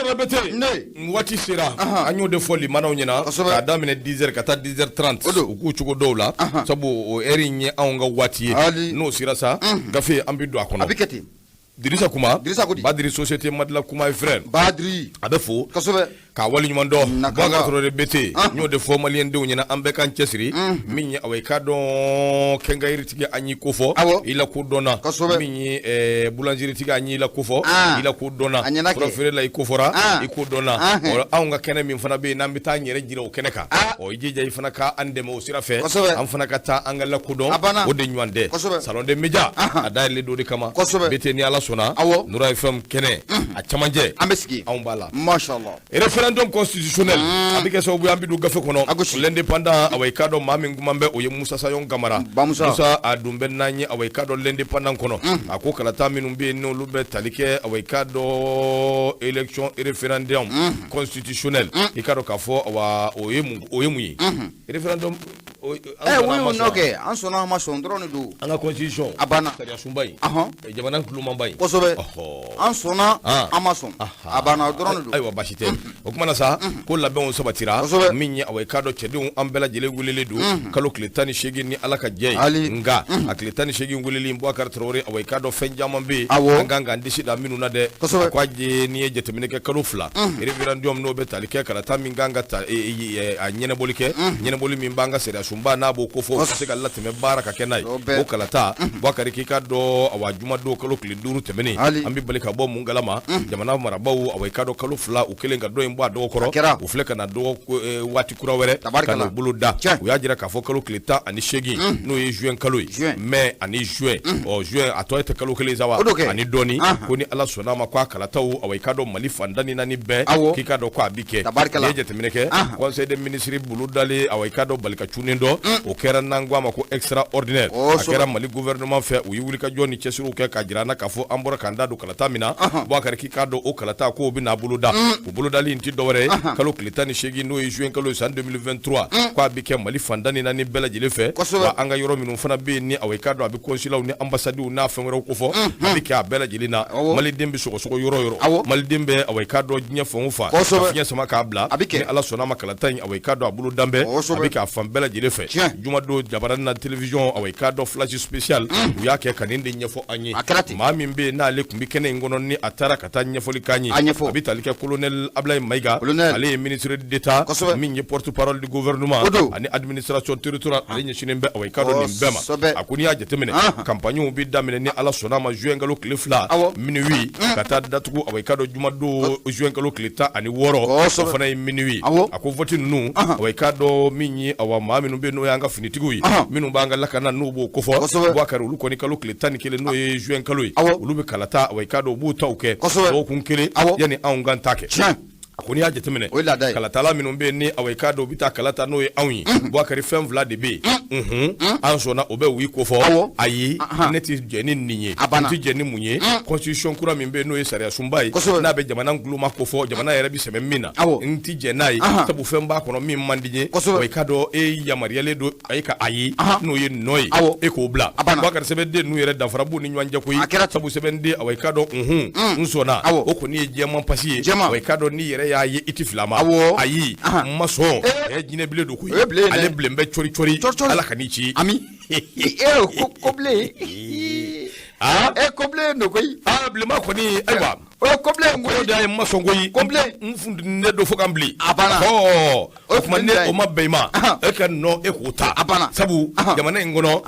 Traoré Bete. Ne. Waati sera, an y'o de fɔ limanaw ɲɛna k'a daminɛ 10 heures ka taa 10 heures 30, u k'u cogo dɔw la, sabu o heure in ye anw ka waati ye. Ali. N'o sera sa, gafe an bɛ don a kɔnɔ. A bɛ kɛ ten. Dirisa Kuma. Dirisa ko di? Badiri, société Madila Kuma et frère. Badiri. A bɛ fo k'a waleɲuman dɔn. Nakanga. Boubacar Traoré Bete, n y'o de fɔ maliyɛndenw ɲɛna, an bɛɛ k'an cɛsiri. Min ye, awa, i k'a dɔn, quincaillerie an y'i kofɔ, i la ko dɔnna. Min ye boulangerie tigi, an y'i la kofɔ, i la ko dɔnna. A ɲɛna kɛ. Fura feerela, i kofɔra, i ko dɔnna. Ɔ, anw ka kɛnɛ min fana bɛ yen n'an bɛ taa an yɛrɛ jira o kɛnɛ kan, ɔ, i jija i fana ka an dɛmɛ o sira fɛ, an fana ka taa an ka lakodɔn. A banna. O de ɲɔgɔn tɛ. Salon des médias, a dayɛlɛlen don o de kama. Bete, ni Ala sɔnna, Nura FM kɛnɛ a camancɛ, An bɛ sigi. anw b'a la. Mashallah. Référendum constitutionnel, a bɛ kɛ sababu ye an bɛ don gafe kɔnɔ. A gosi. L'Indépendant, awa, i k'a dɔn, maa min kuma bɛ, o ye Musa Sayon Kamara. Ba Musa. Musa, a dun bɛ n'an ye, awa, i k'a dɔn, L'Indépendant kɔnɔ, a ko kalata minnu bɛ yen, n'olu bɛ tali kɛ, awa, i k'a dɔn, élection référendum constitutionnel, i k'a dɔn k'a fɔ, awa, o ye mun ye référendum an Ɛ sɔnna, an ma wuyu sɔn n'o wa? Kɛ an sɔnna, an ma sɔn dɔrɔn de don. An ka constitution, A banna. sariya sunba in, jamana kulomanba in. Kosɛbɛ. An sɔnna, an ma sɔn, a banna, o dɔrɔn de don. Ayiwa, baasi tɛ. O kuma na sa, ko labɛnw sabatira. Min ye, awa, i k'a dɔn, cɛdenw, an bɛɛ lajɛlen welelen don kalo tile 18, ni Ala ka jɛ ye. Ali. Nka a tile 18 weleli, Boubacar Traoré, awa, i k'a dɔn, fɛn caman bɛ yen, an kan k'an disi da minnu na dɛ. A ko a je, n'i ye jateminɛ kɛ, kalo 2 référendum, n'o bɛ tali kɛ kalata min kan ka ta a ɲɛnabɔli kɛ, ɲɛnabɔli min b'an ka sariya sunba n'a b'o kofɔ, o ka se ka latɛmɛ baara ka kɛ n'a ye. O bɛɛ. O kalata, Boubacar, k'i k'a dɔn, awa, jumadon kalo tile 5 tɛmɛnen, Ali. an bɛ bali ka bɔ mun kalama? Jamana marabaaw, awa, i k'a dɔn, kalo 2 u kɛlen ka dɔ in bɔ a dɔgɔ kɔrɔ, A kɛra. u filɛ ka na dɔgɔ waati kura wɛrɛ Tabarikala. ka n'o bolo da. U y'a jira k'a fɔ kalo tile 18, n'o ye juin kalo ye, Juin. Mai ani juin, ɔ, juin a tɔ tɛ kalo kelen sa wa O don kɛ. ani dɔɔni, ko ni Ala sɔnna a ma, ko a kalataw, awa, i k'a dɔn, Mali fan 14 bɛɛ, k'i k'a dɔn ko a bi kɛ. Tabarikala. N'i ye jateminɛ kɛ, conseil des ministres bolo dalen, awa, i k'a dɔn, bali ka cunnen dɔ, o kɛra n'an ko a ma ko extraordinaire. A kɛra Mali gouvernement fɛ, u ye wulikajɔ ni cɛsiriw kɛ k'a jira an na k'a fɔ an bɔra k'an da don kalata min na. Boubacar, k'i k'a dɔn, o kalata k'o bɛna bolo da, o bolodali in tɛ dɔwɛrɛ ye, kalo tile 18, n'o ye juin kalo ye, san 2023, k'a bɛ kɛ Mali fan 14 bɛɛ lajɛlen fɛ. Wa an ka yɔrɔ minnu fana bɛ yen ni, awa, i k'a dɔn, a bɛ consulat ni ambassades n'a fɛn wɛrɛw kofɔ, a bɛ kɛ a bɛɛ lajɛlen na. Maliden bɛ sɔgɔsɔgɔ yɔrɔ o yɔrɔ, maliden bɛ, awa, i k'a dɔn, diɲɛ fan o fan, ka fiɲɛ sama k'a bila, A bɛ kɛ. ni Ala sɔnna a ma, kalata in, awa, i k'a dɔn, a bolo dan bɛɛ, a bɛ kɛ a fan bɛɛ lajɛlen fɛ. Jumadon, jabaranin na, télévision, awa, i k'a dɔn, flash spécial, u y'a kɛ ka nin de ɲɛfɔ an ye. A kɛra ten. Maa min bɛ yen n'ale tun bɛ kɛnɛ in kɔnɔ, ni a taara ka taa ɲɛfɔli k'an ye, A ɲɛfɔ. a bɛ tali kɛ colonel Ablaye Mayiga. Colonel. Ale ye ministre d'État min ye porte parole du gouvernement O don. ani administration territoriale, ale ɲɛsinnen bɛ, awa, i k'a dɔn, nin bɛɛ ma. A ko n'i y'a jateminɛ, campagne bɛ daminɛ, ni Ala sɔnna a ma, juin kalo tile 2, minuit, ka taa datugu, awa, i k'a dɔn, jumadon juin kalo tile 16, o fana ye minuit. A ko vote ninnu, awa, i k'a dɔn, min ye, awa, maa minnu bɛ yen, n'o y'an ka finitigiw ye, minnu b'an ka lakana, n'u b'o kofɔ, Boubacar, olu kɔni, kalo tile 11, n'o ye juin kalo ye, olu bɛ kalata, awa, i k'a dɔn, u b'u taw kɛ dɔgɔkun kelen yanni anw k'an ta kɛ. A ko n'i y'a jateminɛ, O ye laada ye. Kalatala minnu bɛ yen ni, awa, i k'a dɔn, u bɛ taa kalata, n'o ye anw ye, Boubacar, fɛn fila de bɛ yen. An sɔnna, o bɛ oui kofɔ. Ayi, ne tɛ jɛn ni nin ye. A banna. N tɛ jɛn ni mun ye? Constitution kura min bɛ yen, n'o ye sariya sunba ye, n'a bɛ jamana guloma kofɔ, jamana yɛrɛ bɛ sɛmɛ min na, n tɛ jɛn n'a ye, sabu fɛn b'a kɔnɔ min man di n ye. Wa i k'a dɔn, e yamaruyalen don e ka ayi, n'o ye non ye, e k'o bila. A banna. Boubacar, sɛbɛnden ninnu yɛrɛ, danfara b'u ni ɲɔgɔn cɛ koyi. A kɛra ten. Sabu sɛbɛnden, awa, i k'a dɔn, unhun, n sɔnna, o kɔni ye jɛman pasi ye. Wa i k'a dɔn, n'i yɛrɛ y'a ye, i tɛ fili a ma. Ayi, n ma sɔn, ɛ, jinɛ bilen don koyi. O ye bilen ye dɛ. Ale bilen bɛ cori cori. Cori cori. Ala ka n'i ci. Ami, e ko bilen. E, ko bilen don koyi. Aa, bilenma kɔni, ayiwa. O ye ko bilen o koyi. de ye n ma sɔn koyi. Ko bilen. N funtinen don fo ka n bilen. A banna. Ɔ, O o tuma ye ne funteni o ma bɛn i ma, e ka non, e k'o ta. A banna. Sabu jamana in kɔnɔ,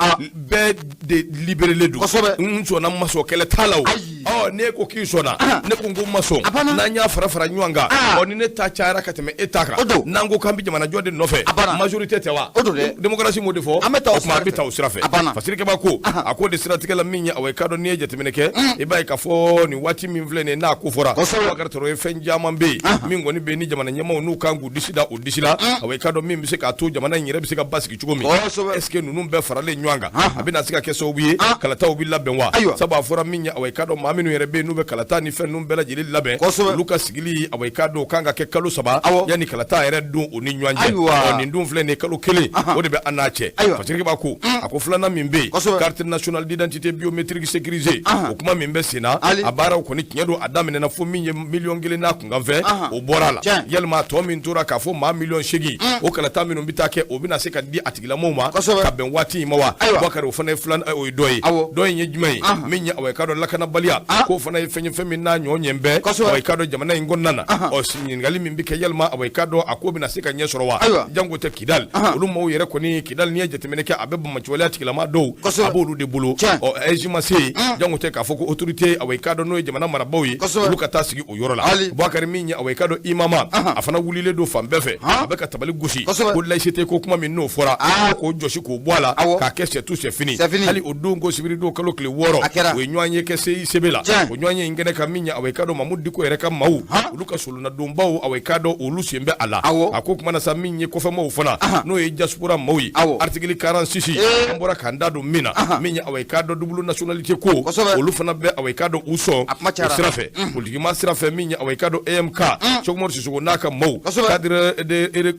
bɛɛ de libérélen don. N sɔnna, n ma sɔn, kɛlɛ t'a la o. Ayi. Ɔ, n'e ko k'i sɔnna, ne ko n ko n ma sɔn, A banna. n'an y'a fara fara ɲɔgɔn kan, ɔ, ni ne ta cayara ka tɛmɛ e ta kan, O don. n'an ko k'an bɛ jamanajɔ de nɔfɛ, A banna. majorité tɛ wa? O don dɛ. Démocratie m'o de fɔ. An bɛ taa o O tuma an sira bɛ fɛ. taa o sira fɛ. A banna. Fasirikɛba ko, a ko de siratigɛ la, min ye, awa, i k'a dɔn, n'i ye jateminɛ kɛ, i b'a ye k'a fɔ nin waati min filɛ nin ye, n'a ko fɔra, Boubacar Traoré, fɛn caman bɛ yen min kɔni bɛ yen ni jamana ɲɛmaaw n'u kan k'u disi da o disi la, awa, i k'a dɔn, min bɛ se k'a to jamana in yɛrɛ bɛ se ka basigi cogo min. Est ce que ninnu bɛɛ faralen ɲɔgɔn kan, a bɛna se ka kɛ sababu ye kalataw bɛ labɛn wa? Sabu a fɔra min ye, awa, i k'a dɔn, maa minnu yɛrɛ bɛ yen n'u bɛ kalata ni fɛn ninnu bɛɛ lajɛlen labɛn olu ka sigili awa i k'a dɔn o kan ka kɛ kalo 3 yanni kalata yɛrɛ don o ni ɲɔgɔn cɛ. Ɔ nin dun filɛ nin ye kalo 1 o de bɛ an n'a cɛ. Fasirikɛba ko a ko filanan min bɛ yen, carte nationale d'identité biométrique sécurisée, o kuma min bɛ sen na, a baaraw kɔni tiɲɛ don a daminɛna fo min ye miliyɔn 1 n'a kunkanfɛn o bɔra a la. Yalima tɔ min tora k'a fɔ maa miliyɔn 8, o kalata minnu bɛ taa kɛ, o bɛna se ka di a tigilamɔgɔw ma ka bɛn waati in ma wa? Bakari, o fana ye filan, o ye dɔ ye. Dɔ in ye jumɛn ye? Min ye awa i k'a dɔn lakanabaliya k'o fana ye fɛn ye, fɛn min n'a ɲɔ ɲɛ bɛɛ awa i k'a dɔn jamana in kɔnɔna na. Ɔ ɲininkali min bɛ kɛ, yalima awa i k'a dɔn a ko bɛna se ka ɲɛ sɔrɔ wa? Janko tɛ Kidali, olu maaw yɛrɛ kɔni Kidali, n'i ye jateminɛ kɛ, a bɛ banbaanciwaleya tigilama dɔw a b'olu de bolo. Ɔ AIGE ma se yen, janko tɛ k'a fɔ ko autorité awa i k'a dɔn n'o ye jamana marabaaw ye, olu ka taa sigi o yɔrɔ la. Bakari, min ye awa i k'a dɔn IMAMA, a fana wulilen don fan bɛɛ fɛ, a bɛ ka tabali gosi ko laïcité ko kuma min n'o fɔra, k'o jɔsi k'o bɔ a la k'a kɛ c'est tout, c'est fini. Hali o don ko sibiri don kalo tile 6, o ye ɲɔgɔn ye kɛ CICB la. O ɲɔgɔn ye in kɛnɛ kan, min ye awa i k'a dɔn Mamudu Diko yɛrɛ ka maaw, olu ka solonadonbaw, awa i k'a dɔn olu sen bɛ a la. A ko kuma na sa, min ye kɔfɛmaaw fana, n'o ye diaspora maaw ye, article 46, an bɔra k'an da don min na, min ye awa i k'a dɔn double nationalité ko, olu fana bɛ awa i k'a dɔn u sɔn o sira fɛ. Politikima sira fɛ, min ye awa i k'a dɔn EMK, Cheick Oumar Sissoko n'a ka maaw,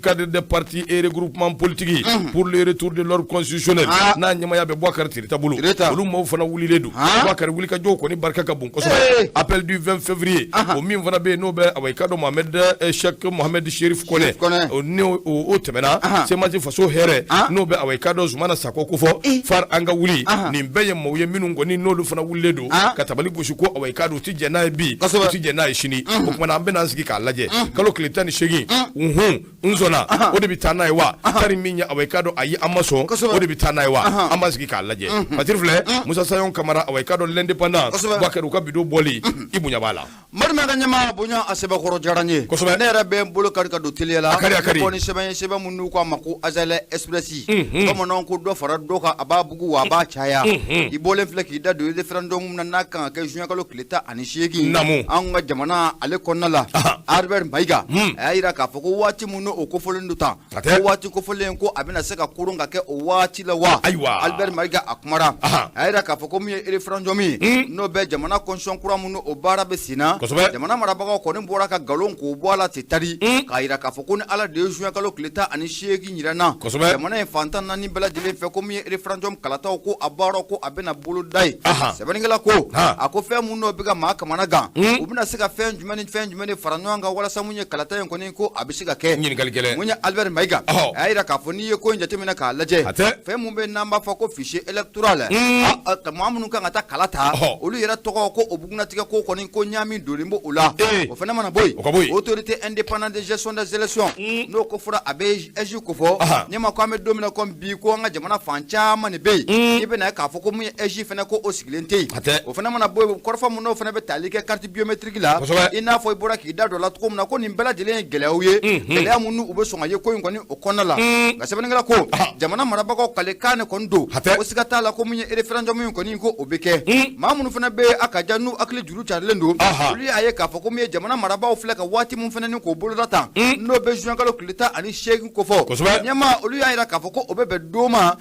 cadre de parti et regroupement politique pour le retour de l'ordre constitutionnel, n'a ɲɛmaaya bɛ Boubacar Tereta bolo, olu maaw fana wulilen don. Boubacar, wulikajɔw kɔni barika ka bon kosɛbɛ. Appel du 20 février, o min fana bɛ yen n'o bɛ awa i k'a dɔn Mohamed Cheikh Mohamed Chérif Kɔnɛ, n'o o tɛmɛna, CMAS faso hɛrɛ, n'o bɛ awa i k'a dɔn Zumana Sako kofɔ, far an ka wuli, nin bɛɛ ye maaw ye minnu kɔni n'olu fana wulilen don ka tabali gosi ko awa i k'a dɔn u tɛ jɛn n'a ye bi, u tɛ jɛn n'a ye sini. O tuma na an bɛna an sigi k'a lajɛ kalo tile 18, unhun, n sɔnna, o de bɛ taa n'a ye wa? Tari min ye awa i k'a dɔn ayi, an ma sɔn, o de bɛ taa n'a ye wa? An b'an sigi k'a lajɛ. Patiri filɛ, Musa Sayɔn Kamara, awa i k'a dɔn l'Indépendant, Boubacar, u ka bidon bɔli, i bonya b'a la. Madu ka ɲɛma bonya a sɛbɛkɔrɔ diyara n ye. Kosɛbɛ. Ne yɛrɛ bɛ n bolo kari ka don teliya la. A kari, a kari. Bɔ ni sɛbɛn ye, sɛbɛn min n'u k'a ma ko Azalaï Express. Bamananw ko dɔ fara dɔ kan, a b'a bugu wa a b'a caya. I bɔlen filɛ k'i da don référendum na, n'a kan ka kɛ juin kalo tile 18. Naamu. Anw ka jamana ale kɔnɔna la, Albert Maïga, a y'a jira k'a fɔ ko waati min n'o kofɔlen don tan, A tɛ. ko waati kofɔlen ko a bɛna se ka koron ka kɛ o waati la wa? Ayiwa. Albert Maïga a kumara. A y'a jira k'a fɔ ko min ye référendum ye, n'o bɛ jamana constitution kura min o baara bɛ sen na. Jamana marabagaw kɔni bɔra ka nkalon k'o bɔ a la ten tari, k'a jira k'a fɔ ko ni Ala de ye juin kalo tile 18 jira n na, jamana in fan 14 bɛɛ lajɛlen fɛ, ko min ye référendum kalataw ko a baaraw ko a bɛna boloda yen. Sɛbɛnnikɛla ko a ko fɛn min n'o bɛ ka maa kamana gan, u bɛna se ka fɛn jumɛn ni fɛn jumɛn de fara ɲɔgɔn kan walasa mun ye kalata in kɔni ko a bɛ se ka kɛ? Ɲininkali gɛlɛn. Mun ye Albert Maïga, a y'a jira k'a fɔ n'i ye ko in jateminɛ k'a lajɛ, A tɛ. fɛn mun bɛ n'an b'a fɔ ko fichier électoral, maa minnu kan ka taa kala ta, olu yɛrɛ tɔgɔ ko o bugunnatigɛ ko kɔni ko ɲaami donnen b'o la. O fana mana bɔ yen, O ka bɔ yen. Autorité indépendante de gestion des élections, n'o ko fɔra a bɛ AIGE ko fɔ. Ɲɛma ko an bɛ don min na komi bi, ko an ka jamana fan caman de bɛ yen, i bɛna ye k'a fɔ ko mun ye AIGE fana ko o sigilen tɛ yen. A tɛ. O fana mana bɔ yen, kɔrɔfɔ mun n'o fana bɛ tali kɛ carte biométrique la, i n'a fɔ i bɔra k'i da don a la cogo min na, ko nin bɛɛ lajɛlen ye gɛlɛyaw ye, gɛlɛya minnu u bɛ sɔn ka ye ko in kɔni o kɔnɔna la. Nka sɛbɛnnikɛla ko jamana marabagaw kalekan de kɔni don, A tɛ. ko siga t'a la ko mun ye référendum in kɔni ko o bɛ kɛ. Maa minnu fana bɛ a ka ja n'u hakili juru carilen don, olu y'a ye k'a fɔ ko mun ye jamana marabagaw filɛ ka waati min fana ni k'o boloda tan, n'o bɛ juin kalo tile 18 ko fɔ, ɲɛma olu y'a jira k'a fɔ ko o bɛ bɛn don ma,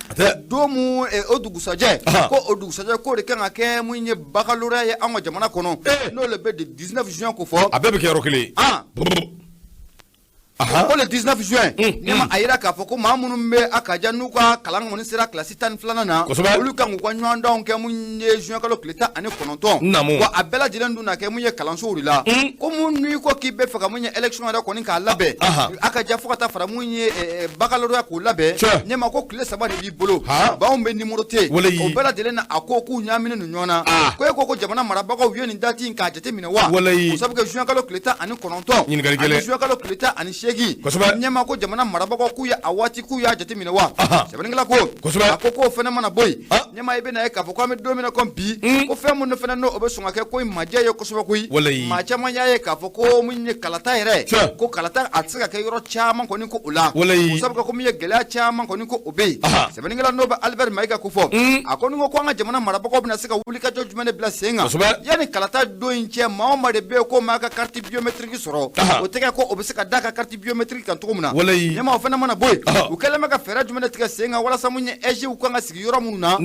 don mun o dugusajɛ, ko o dugusajɛ k'o de kan ka kɛ mun ye baccalauréat ye an ka jamana kɔnɔ, n'o le bɛ de 19 juin ko fɔ. A bɛɛ bɛ kɛ yɔrɔ kelen. Ko le 19 juin, ɲɛma a yira k'a fɔ ko maa minnu bɛ a ka ja n'u ka kalan kɔni sera kilasi 12nan na, olu kan k'u ka ɲɔgɔndanw kɛ mun ye juin kalo tile 19. Wa a bɛɛ lajɛlen dun na kɛ mun ye kalansow de la. Ko mun n'i ko k'i bɛ fɛ ka mun ye élection yɛrɛ kɔni k'a labɛn, a ka ja fo ka taa fara mun ye baccalauréat k'o labɛn, ɲɛma ko tile 3 de b'i bolo, baw bɛ numéroté. O bɛɛ lajɛlen na, a ko k'u ɲaaminen don ɲɔgɔn na. Ko e ko jamana marabagaw ye nin date in k'a jateminɛ wa? O sabu kɛ juin kalo tile 19 Ɲininkali ani juin kalo tile 18, ɲɛma ko jamana marabagaw k'u ye a waati k'u y'a jateminɛ wa? Sɛbɛnnikɛla ko a ko k'o fana mana bɔ yen, ɲɛma i bɛna ye k'a fɔ k'an bɛ don min na komi bi, ko fɛn minnu fana n'o bɛ sɔn ka kɛ ko in majɛ ye kosɛbɛ koyi. Maa caman y'a ye k'a fɔ ko mun ye kalata yɛrɛ, ko kalata a tɛ se ka kɛ yɔrɔ caman kɔni ko o la, o sabu ko min ye gɛlɛya caman kɔni ko o bɛ yen. Sɛbɛnnikɛla n'o bɛ Albert Maïga ko fɔ, a ko ko an ka jamana marabagaw bɛna se ka wulikajɔ jumɛn de bila sen kan yanni kalata don in cɛ? Maa o maa de bɛ yen ko maa ka carte biométrique sɔrɔ, o tɛ kɛ ko o bɛ se ka da ka carte carte biométrique kan cogo min na walayi ɲɛma o fana mana bɔ yen u kɛlen bɛ ka fɛɛrɛ jumɛn de tigɛ sen kan walasa mun ye AIGw kan ka sigi yɔrɔ minnu na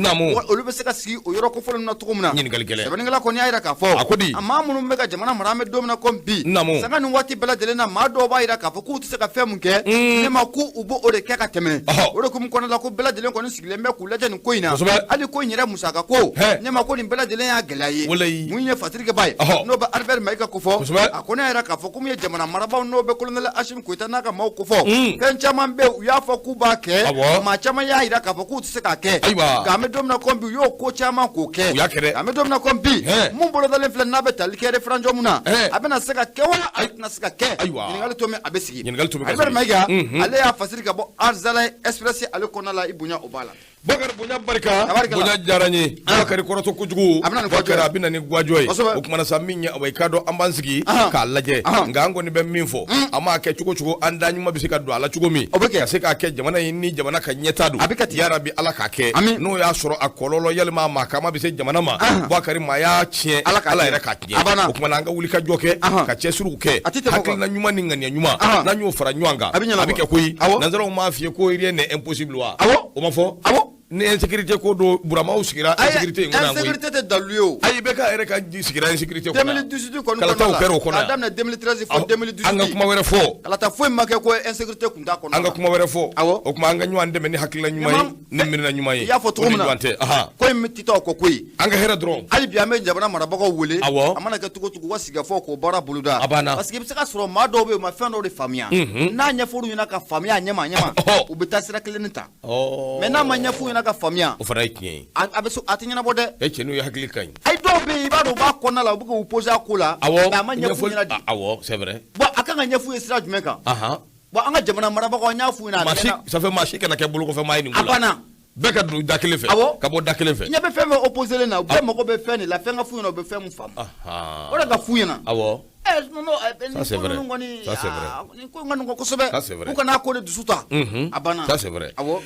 olu bɛ se ka sigi o yɔrɔ kofɔlen na cogo min na ɲininkali gɛlɛn sɛbɛnnikɛla kɔni y'a jira k'a fɔ a ko di a maa minnu bɛ ka jamana mara an bɛ don min na komi bi sanga ni waati bɛɛ lajɛlen na maa dɔw b'a jira k'a fɔ k'u tɛ se ka fɛn min kɛ ɲɛma ko u b'o de kɛ ka tɛmɛ o de hukumu kɔnɔna la ko bɛɛ lajɛlen kɔni sigilen bɛ k'u lajɛ nin ko in na hali ko in yɛrɛ musaka ko ɲɛma ko nin bɛɛ lajɛlen y'a gɛlɛya ye mun ye fasirikɛba ye n'o bɛ Albert Mayiga kofɔ a ko ne y'a jira k'a fɔ ko min ye jamana marabaaw n'o bɛ colonel Asimi Goyita n'a ka maaw kofɔ fɛn caman bɛ u y'a fɔ k'u b'a kɛ maa caman y'a jira k'a fɔ k'u tɛ se k'a kɛ nka an bɛ don min na komi bi u y'o ko caman k'o kɛ an bɛ don min na komi bi mun bolodalen filɛ n'a bɛ tali kɛ référendum na a bɛna se ka kɛ wa a tɛna se ka kɛ ɲininkali to min a bɛ sigi Albert Mayiga ale y'a fasiri ka bɔ Azalaï Express ale kɔnɔna la i bonya o b'a la Bakari bonya barika bonya diyara n ye Bakari kɔrɔtɔ kojugu a bɛ na ni gwajɔ ye o kumana sa min ye i k'a dɔn an b'an sigi k'a lajɛ nka an kɔni bɛ min fɔ an m'a kɛ cogo cogo an da ɲuman bɛ se ka don a la cogo min ka se k'a kɛ jamana in ni jamana ka ɲɛtaa don a bɛ kɛ yarabi Ala k'a kɛ n'o y'a sɔrɔ a kɔlɔlɔ yalima maa kama bɛ se jamana ma Bakari maa y'a tiɲɛ Ala yɛrɛ k'a tiɲɛ o kumana an ka wuli ka jɔ kɛ ka cɛsiriw kɛ hakilina ɲuman ni ŋaniya ɲuman n'an y'o fara ɲɔgɔn kan a bɛ kɛ koyi nansaraw m'a f'i ye ko rien n'est impossible wa o ma fɔ ni insécurité ko don Buramaw sigira insécurité in kɔnɔ yan koyi insécurité tɛ dalu ye o ayi IBK yɛrɛ ka sigira insécurité kɔnɔ 2018 kɔni kalataw kɛra o kɔnɔ k'a daminɛ 2013 fo 2018 an ka kuma wɛrɛ fɔ kalata foyi ma kɛ ko insécurité tun t'a kɔnɔ an ka kuma wɛrɛ fɔ o tuma an ka ɲɔgɔn dɛmɛ ni hakilina ɲuman ye ni miirina ɲuman ye i y'a fɔ cogo min na ko in tɛ taa o kɔ koyi an ka hɛrɛ dɔrɔn hali bi an bɛ jamana marabagaw wele a mana kɛ cogo cogo u ka sigikafɔ k'o baara boloda a banna parce que i bɛ se ka sɔrɔ maa dɔw bɛ yen u ma fɛn dɔw de faamuya n'a ɲɛfɔr'u ɲɛna ka faamuya a ɲɛma ɲɛma u bɛ taa sira kelen ta mais n'a ma ɲɛf'u ɲɛna ka faamuya o fana ye tiɲɛ ye a bɛ a tɛ ɲɛnabɔ dɛ e cɛ n'u ye hakili ka ɲi ayi dɔw bɛ yen i b'a dɔn u b'a kɔnɔna la u bɛ k'u poser a ko la awɔ mais a ma ɲɛf'u ɲɛna de awɔ c'est vrai bon a kan ka ɲɛf'u ye sira jumɛn kan bon an ka jamana marabagaw an y'a f'u ɲɛna a mɛnna ça fait maa si kana kɛ bolokɔfɛmaa ye nin ko la a banna bɛɛ ka don da kelen fɛ awɔ ka bɔ da kelen fɛ i ɲɛ bɛ fɛn fɛn opposé na u bɛɛ mago bɛ fɛn de la fɛn ka f'u ɲɛna u bɛ fɛn mun faamu o de ka f'u ɲɛna awɔ non non ça c'est vrai nin ko ninnu kɔni ça c'est vrai nin ko in ka nɔgɔn kosɛbɛ ça c'est vrai u kana ko de dusu ta a banna ça c'est vrai awɔ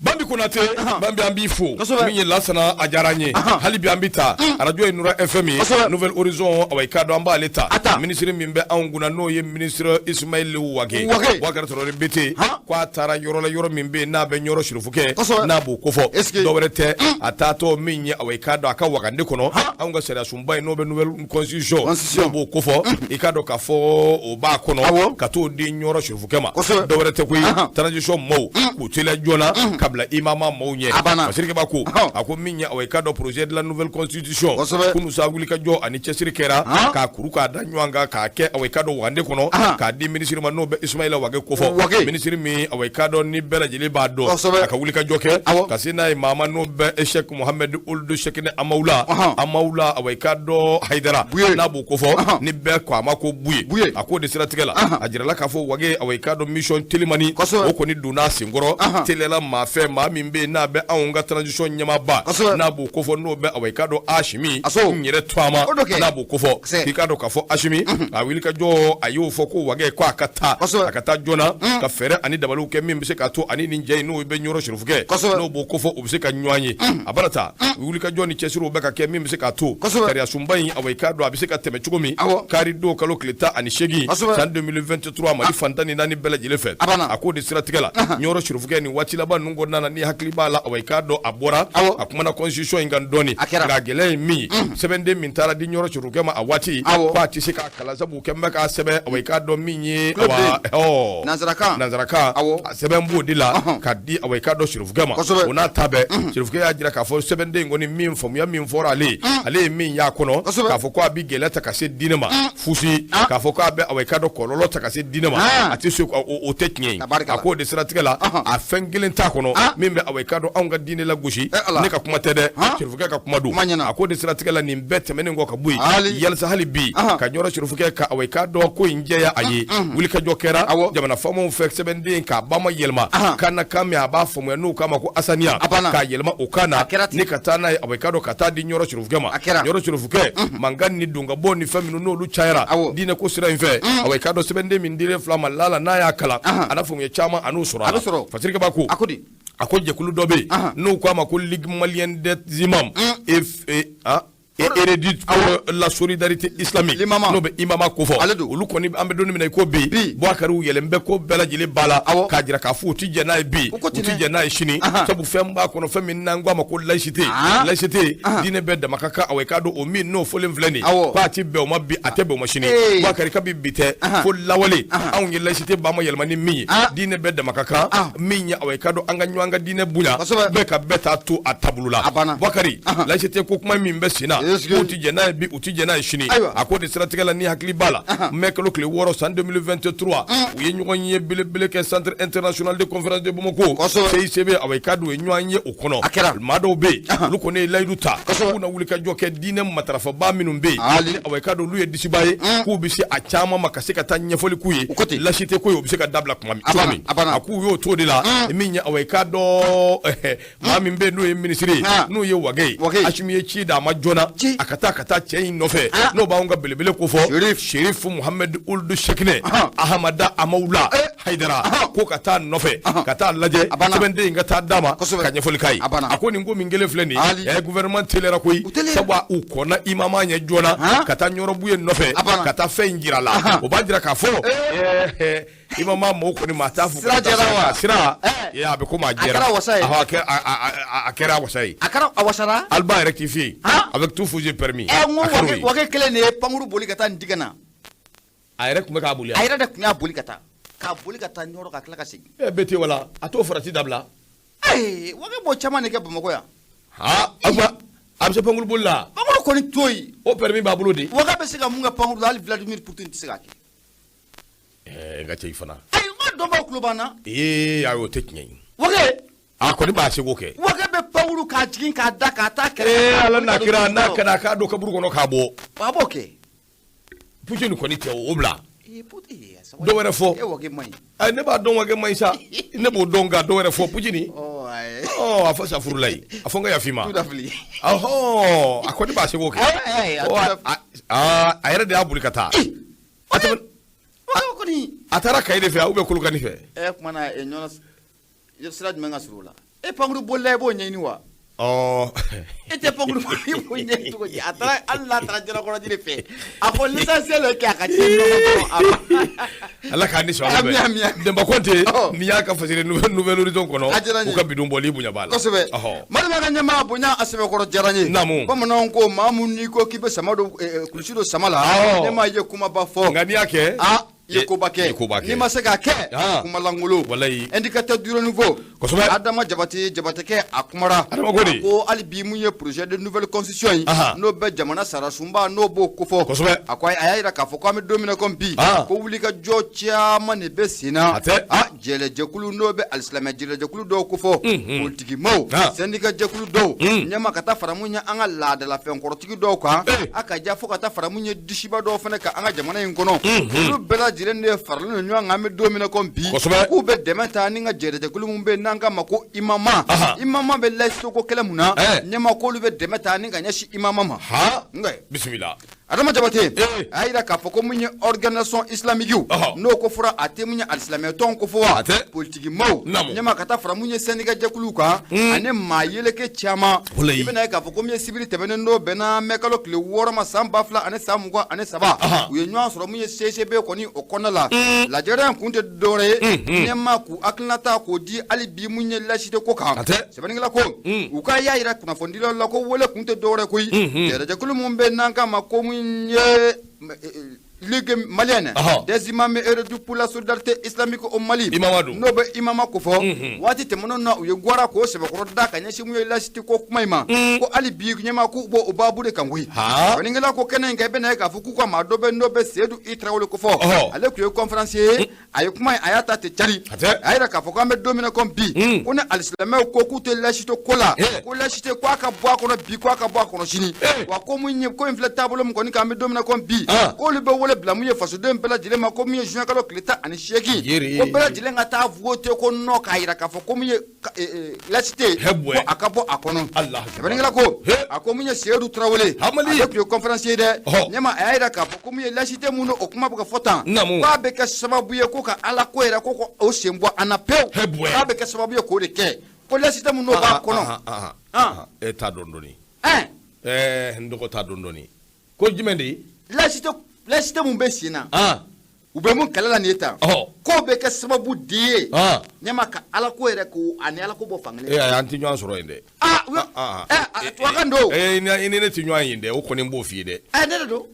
Bambi Konate Bambi an b'i fo min ye Lasana a diyara an ye hali bi an bɛ taa arajo ye Nura FM ye Nouvel Horizon awa i k'a dɔn an b'ale ta minisiri min bɛ anw kunna n'o ye ministre Ismaël Wage Boubacar Traoré BT k'a taara yɔrɔ la yɔrɔ min bɛ yen n'a bɛ Ɲɔrɔ Sirifukɛ n'a b'o kofɔ dɔwɛrɛ tɛ a taatɔ min ye awa i k'a dɔn a ka wagande kɔnɔ anw ka sariyasunba in n'o bɛ nouvelle constitution n'o b'o kofɔ i k'a dɔn k'a fɔ o b'a kɔnɔ ka t'o di Ɲɔrɔ Sirifukɛ ma dɔwɛrɛ tɛ koyi transition maaw k'u teliya joona ka bila IMAMA maaw ɲɛ Fasirikɛba ko a ko min ye awa i k'a dɔn projet de la nouvelle constitution kunun sa wulikajɔ ani cɛsiri kɛra k'a kuru k'a da ɲɔgɔn kan k'a kɛ awa i k'a dɔn wagande kɔnɔ k'a di minisiri ma n'o bɛ Ismaïla Wage kofɔ minisiri min awa i k'a dɔn ni bɛɛ lajɛlen b'a dɔn a ka wulikajɔ kɛ ka se n'a ye maa ma n'o bɛ Cheikh Mohamed Ould Cheickna Hamawula Hamawula awa i k'a dɔn Hayidara n'a b'o kofɔ ni bɛɛ ko a ma ko Buye a k'o de siratigɛ la a jirala k'a fɔ Wage awa i k'a dɔn mission telimani o kɔni donna a senkɔrɔ teliyala maa fɛ maa min bɛ yen n'a bɛ anw ka transition ɲɛmaaba n'a b'o kofɔ n'o bɛ awa i k'a dɔn Asimi n yɛrɛ tɔgɔma n'a b'o kofɔ k'i k'a dɔn k'a fɔ Asimi a wulikajɔ a y'o fɔ ko Wage ko a ka taa a ka taa joona ka fɛɛrɛ ani dabaliw kɛ min bɛ se k'a to ani nin jɛ in n'o bɛ Ɲɔrɔ Sirifukɛ n'o b'o kofɔ u bɛ se ka ɲɔgɔn ye a bara ta wulikajɔ ni cɛsiriw bɛ ka kɛ min bɛ se k'a to sariyasunba in awa i k'a dɔn a bɛ se ka tɛmɛ cogo min kari don kalo tile 18 san 2023 Mali fan 14 bɛɛ lajɛlen fɛ a k'o de siratigɛ la Ɲɔrɔ Sirifukɛ nin waati laban ninnu kɔnɔna na ni hakili b'a la awa i k'a dɔn a bɔra a kumana constitution in kan dɔɔnin nka gɛlɛya ye min ye sɛbɛnden min taara di Ɲɔrɔ Sirifukɛ ma a waati ko a tɛ se k'a kalan sabu kɛn bɛ k'a sɛbɛn awa i k'a dɔn min ye nansarakan a sɛbɛn b'o de la ka di awa i k'a dɔn Sirifukɛ ma o n'a ta bɛɛ Sirifukɛ y'a jira k'a fɔ sɛbɛnden in kɔni min faamuya min fɔra ale ye ale ye min y'a kɔnɔ k'a fɔ ko a bɛ gɛlɛya ta ka se diinɛ ma fusi k'a fɔ k'a bɛ awa i k'a dɔn kɔlɔlɔ ta ka se diinɛ ma a tɛ se o tɛ tiɲɛ ye a k'o de siratigɛ la a fɛn kelen t'a kɔnɔ min bɛ awa i k'a dɔn anw ka diinɛ lagosi ne ka kuma tɛ dɛ Sirifukɛ ka kuma don a k'o de siratigɛ la nin bɛɛ tɛmɛnen kɔ ka bɔ yen yalisa hali bi ka Ɲɔrɔ Sirifukɛ ka awa i k'a dɔn ko in jɛya a ye wulikajɔ kɛra jamana faamaw fɛ sɛbɛnden k'a ba ma yɛlɛma kan na kan min a b'a faamuya n'u k'a ma ko asaniya k'a yɛlɛma o kan na ni ka taa n'a ye awa i k'a dɔn ka taa di Ɲɔrɔ Sirifukɛ ma Ɲɔrɔ Sirifukɛ mankan ni don ka bɔ ni fɛn minnu n'olu cayara diinɛ ko sira in fɛ awa i k'a dɔn sɛbɛnden min dilen filɛ a ma lala n'a y'a kalan a na faamuya caman a n'o sɔrɔ a la Fasirikɛba ko a ko jɛkulu dɔ bɛ yen n'u k'a ma ko Ligue malienne des imams et et érudits pour la solidarité islamique, n'o bɛ imama ko fɔ, olu kɔni, an bɛ don min na i ko bi, Bubakari, u yɛlɛn bɛ ko bɛɛ lajɛlen ba la k'a jira k'a fɔ u ti jɛn n'a ye bi, u ti jɛn n'a ye sini, sabu fɛn b'a kɔnɔ, fɛn min n'an ko a ma ko laïcité. Laïcité, diinɛ bɛɛ dama ka kan. Awɔ, i k'a dɔn o min n'o fɔlen filɛ nin ye, k'a ti bɛn o ma bi, a tɛ bɛn o ma sini. Bubakari, kabi bi tɛ fo lawale, anw ye laïcité ba ma yɛlɛma ni min ye, diinɛ bɛɛ dama ka kan min ye. Awɔ, i k'a dɔn an ka ɲɔgɔn ka diinɛ bonya, bɛɛ ka bɛɛ ta to a taabolo la. Bubakari, laïcité ko kuma min bɛ sen na, k'u ti jɛn n'a ye bi, u ti jɛn n'a ye sini. A ko de siratigɛ la, ni hakili b'a la, mai kalo tile 6 san 2023, u ye ɲɔgɔn ye belebele kɛ Centre international de conférence de Bamako, CICB. Awɔ, i k'a dɔn u ye ɲɔgɔn ye o kɔnɔ. Maa dɔw bɛ yen, olu kɔni ye layidu ta k'u na wuli ka jɔ kɛ diinɛ matarafabaa minnu bɛ yen, awɔ, i k'a dɔn olu ye disiba ye, k'u bɛ se a caman ma ka se ka taa ɲɛfɔli k'u ye laïcité ko ye, o bɛ se ka dabila tuma min, cogo min. A k'u y'o to de la min ye. Awɔ, i k'a dɔn maa min bɛ yen n'o ye minisiri ye, n'o ye Wage ye, Asimi ye ci d'a ma joona a ka taa cɛ in nɔfɛ, n'o b'anw ka belebele ko fɔ, Serifu Muhamɛdi Uludu Sɛkinɛ Ahamada Amawula Hayidara, ko ka taa nɔfɛ, ka taa lajɛ, sɛbɛnden in ka taa d'a ma ka ɲɛfɔli k'a ye. A ko nin ko min kelen filɛ nin ye, gouvernement teliyara koyi, sabu u kɔnna imama ɲɛ joona ka taa Ɲɔrɔ Buye nɔfɛ ka taa fɛn in jira la. O b'a jira k'a fɔ imama mɔgɔw kɔni maa t'a fɔ sira jɛra wa? Sira a bɛ komi a jɛra. A kɛra wasa ye. A kɛra wasa ye. A kɛra, a wasara. Alba rectifié avec tout faux permis. Ɛ, n ko Wage kelen de ye pankuru boli ka taa nin digɛ na. A yɛrɛ tun bɛ k'a boli. A yɛrɛ de tun y'a boli ka taa, k'a boli ka taa Ɲɔrɔ, ka tila ka segin. Ɛ, bete wala a t'o farati dabila. Ee, Wage b'o caman de kɛ Bamakɔ yan. Ha, a bɛ se pankuru boli la. Pankuru kɔni to yen. O permis b'a bolo de. Wage bɛ se ka mun kɛ pankuru la, hali Vladimir Poutine tɛ se k'a kɛ. Ɛɛ, n ka cɛ, i fana. Ayi, n ka dɔnbaw tulo b'an na. Ee, ayi, o tɛ tiɲɛ ye. Wage. A kɔni b'a seko kɛ. Wage bɛ pankuru k'a jigin, k'a da, k'a taa kɛrɛfɛ. Ee, Ala n'a kira, n'a kana a k'a don kaburu kɔnɔ k'a bɔ. A b'o kɛ. Poutine kɔni tɛ o bila. Dɔ wɛrɛ fɔ. E, Wage man ɲi. Ayi, ne b'a dɔn Wage man ɲi sa, ne b'o dɔn, nka dɔ wɛrɛ fɔ. Poutine, ɔ, a fɔ safurulayi, a fɔ n ka yafa i ma. Ɔhɔn, a kɔni b'a seko kɛ. A yɛrɛ de y'a boli ka taa. A taara Kayi de fɛ ou bien Kolokani fɛ. Ɛ, kumana ɲɔnɔ sira jumɛn ka surun o la? E, pankuru bolila, i b'o ɲɛɲini wa? Ɔ. E tɛ pankuru boli, i b'o ɲɛɲini cogo di? A taara, hali n'a taara Jalakɔrɔji de fɛ, a fɔ l'essentiel est que a ka ci. Ala k'a ni sɔn. Ami. Denba Kɔnte, n'i y'a ka fasiri Nouvel Horizon kɔnɔ, u ka bidon bɔli bonya b'a la. Kosɛbɛ. Mali ka ɲɛmaa bonya, a sɛbɛkɔrɔ diyara n ye. Naamu. Bamananw ko maa mun n'i ko k'i bɛ sama don, kulusi don sama la, ne m'a ye kumaba fɔ. Nka n'i y'a kɛ. Aa, i ye koba kɛ. N'i ma se k'a kɛ, kumalankolon. Walayi. Indicateur du renouveau. Kosɛbɛ. Adama Jabate, Jabatekɛ, a kumara. Adama ko di? Ko hali bi mun ye projet de nouvelle constitution ye, n'o bɛ jamana sarasunba, n'o b'o kofɔ. Kosɛbɛ. A ko a y'a jira k'a fɔ ko an bɛ don min na komi bi, ko wulikajɔ caman de bɛ sen na. A tɛ. A jɛlɛjɛkulu, n'o bɛ alisilamɛ jɛlɛjɛkulu dɔw kofɔ, politikimaw, syndicat jɛkulu dɔw, ɲɛma ka taa fara mun ye an ka laadalafɛnkɔrɔtigi dɔw kan, a ka ja fo ka taa fara mun ye disiba dɔw fana kan an ka jamana in kɔnɔ, olu bɛɛ lajɛlen de faralen don ɲɔgɔn kan an bɛ don min na komi bi, k'u bɛ dɛmɛ ta ni ka jɛlɛjɛkulu min bɛ yen n'an k'a ma ko imama. Imama bɛ laïcité ko kɛlɛ mun na, ɲɛma k'olu bɛ dɛmɛ ta ni ka ɲɛsin imama ma. Bisimila. Adama Jabate a y'a jira k'a fɔ ko mun ye organisation islamique, n'o ko fɔra, a tɛ mun ye alisilamɛ tɔn ko fɔ wa, politikimaw, ɲɛma ka taa fara mun ye syndicat jɛkuluw kan ani maa yeleke caman, i bɛna ye k'a fɔ ko mun ye sibiri tɛmɛnen n'o bɛnna mɛ kalo tile 6 ma san 2023, u ye ɲɔgɔn sɔrɔ mun ye CICB kɔni o kɔnɔna la. Lajɛrɛ in kun tɛ dɔwɛrɛ ye, ɲɛma k'u hakilinata k'o di hali bi mun ye laïcité ko kan. Sɛbɛnnikɛla ko u ka y'a jira kunnafonidilaw la ko wele kun tɛ dɔwɛrɛ koyi, jɛrɛjɛkulu min bɛ n'an k'a ma ko mun ye Ligue malienne des imams érudits pour la solidarité islamique au Mali, n'o bɛ imama ko fɔ, waati tɛmɛnenw na u ye gwara k'o sɛbɛkɔrɔ da ka ɲɛsin mun ye laïcité ko kuma in ma, ko hali bi ɲɛma k'u b'o o baabu de kan koyi. Sɛbɛnnikɛla ko kɛnɛ in kan, i bɛna ye k'a fɔ k'u ka maa dɔ bɛ n'o bɛ Seyidu I Tarawele ko fɔ, ale tun ye conférencier ye. A ye kuma in, a y'a ta ten cari, a yira k'a fɔ k'an bɛ don min na komi bi, ko ni alisilamɛw ko k'u tɛ laïcité ko la, ko laïcité ko a ka bɔ a kɔnɔ bi, ko a ka bɔ a kɔnɔ sini, wa ko mun ye ko in filɛ taabolo min kɔni kan, an bɛ don min na komi bi, k'olu bɛ wele bila mun ye fasoden bɛɛ lajɛlen ma, ko mun ye juin kalo tile 18, ko bɛɛ lajɛlen ka taa voter ko non, k'a yira k'a fɔ ko mun ye laïcité ko a ka bɔ a kɔnɔ. Sɛbɛnnikɛla ko a ko mun ye Seyidu Tarawele, ale tun ye conférencier ye dɛ, ɲɛma a y'a yira k'a fɔ ko mun ye laïcité mun o kuma bɛ ka fɔ tan, k'a bɛ kɛ sababu ye ko ka Ala ko yɛrɛ ko o sen bɔ an na pewu, k'a bɛ kɛ sababu ye k'o de kɛ, ko laïcité mun n'o b'a kɔnɔ. E t'a dɔn dɔɔni. N dɔgɔ ta dɔɔni dɔɔni ko jumɛn de ye? Laïcité mun bɛ sen na, u bɛ mun kɛlɛ la nin ye tan, k'o bɛ kɛ sababu de ye ɲɛma ka ala ko yɛrɛ ko ani ala ko bɔ fan kelen. Ee ayi, an tɛ ɲɔgɔn sɔrɔ yen dɛ. Aa, tubabukan don. Ee, i ni ne tɛ ɲɔgɔn ye dɛ, o kɔni b'o f'i ye dɛ. Ɛ, ne de don.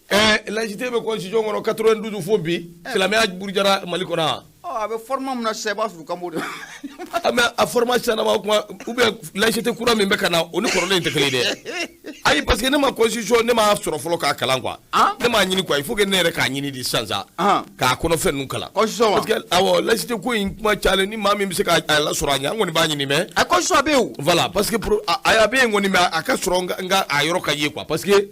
Ɛɛ, laïcité bɛ constitution kɔnɔ 92 fo bi, silamɛya burujara Mali kɔnɔ wa? Ɔ, a bɛ format min na sisan, i b'a sɔrɔ u kan b'o de ma. Mais a format sisan o kuma, ou bien laïcité kura min bɛ ka na, o ni kɔrɔlen in tɛ kelen ye dɛ. Ayi, parce que ne ma constitution, ne m'a sɔrɔ fɔlɔ k'a kalan quoi. Ne m'a ɲini quoi, il faut que ne yɛrɛ k'a ɲini de sisan sa. K'a kɔnɔfɛn ninnu kalan. Constitution wa? Parce que awɔ, laïcité ko in kuma cayalen, ni maa min bɛ se k'a lasɔrɔ a ɲɛ, an kɔni b'a ɲini mais. A constitution a bɛ yen o. Voilà, parce que a bɛ yen kɔni, mais a ka sɔrɔ n ka a yɔrɔ ka ye quoi, parce que.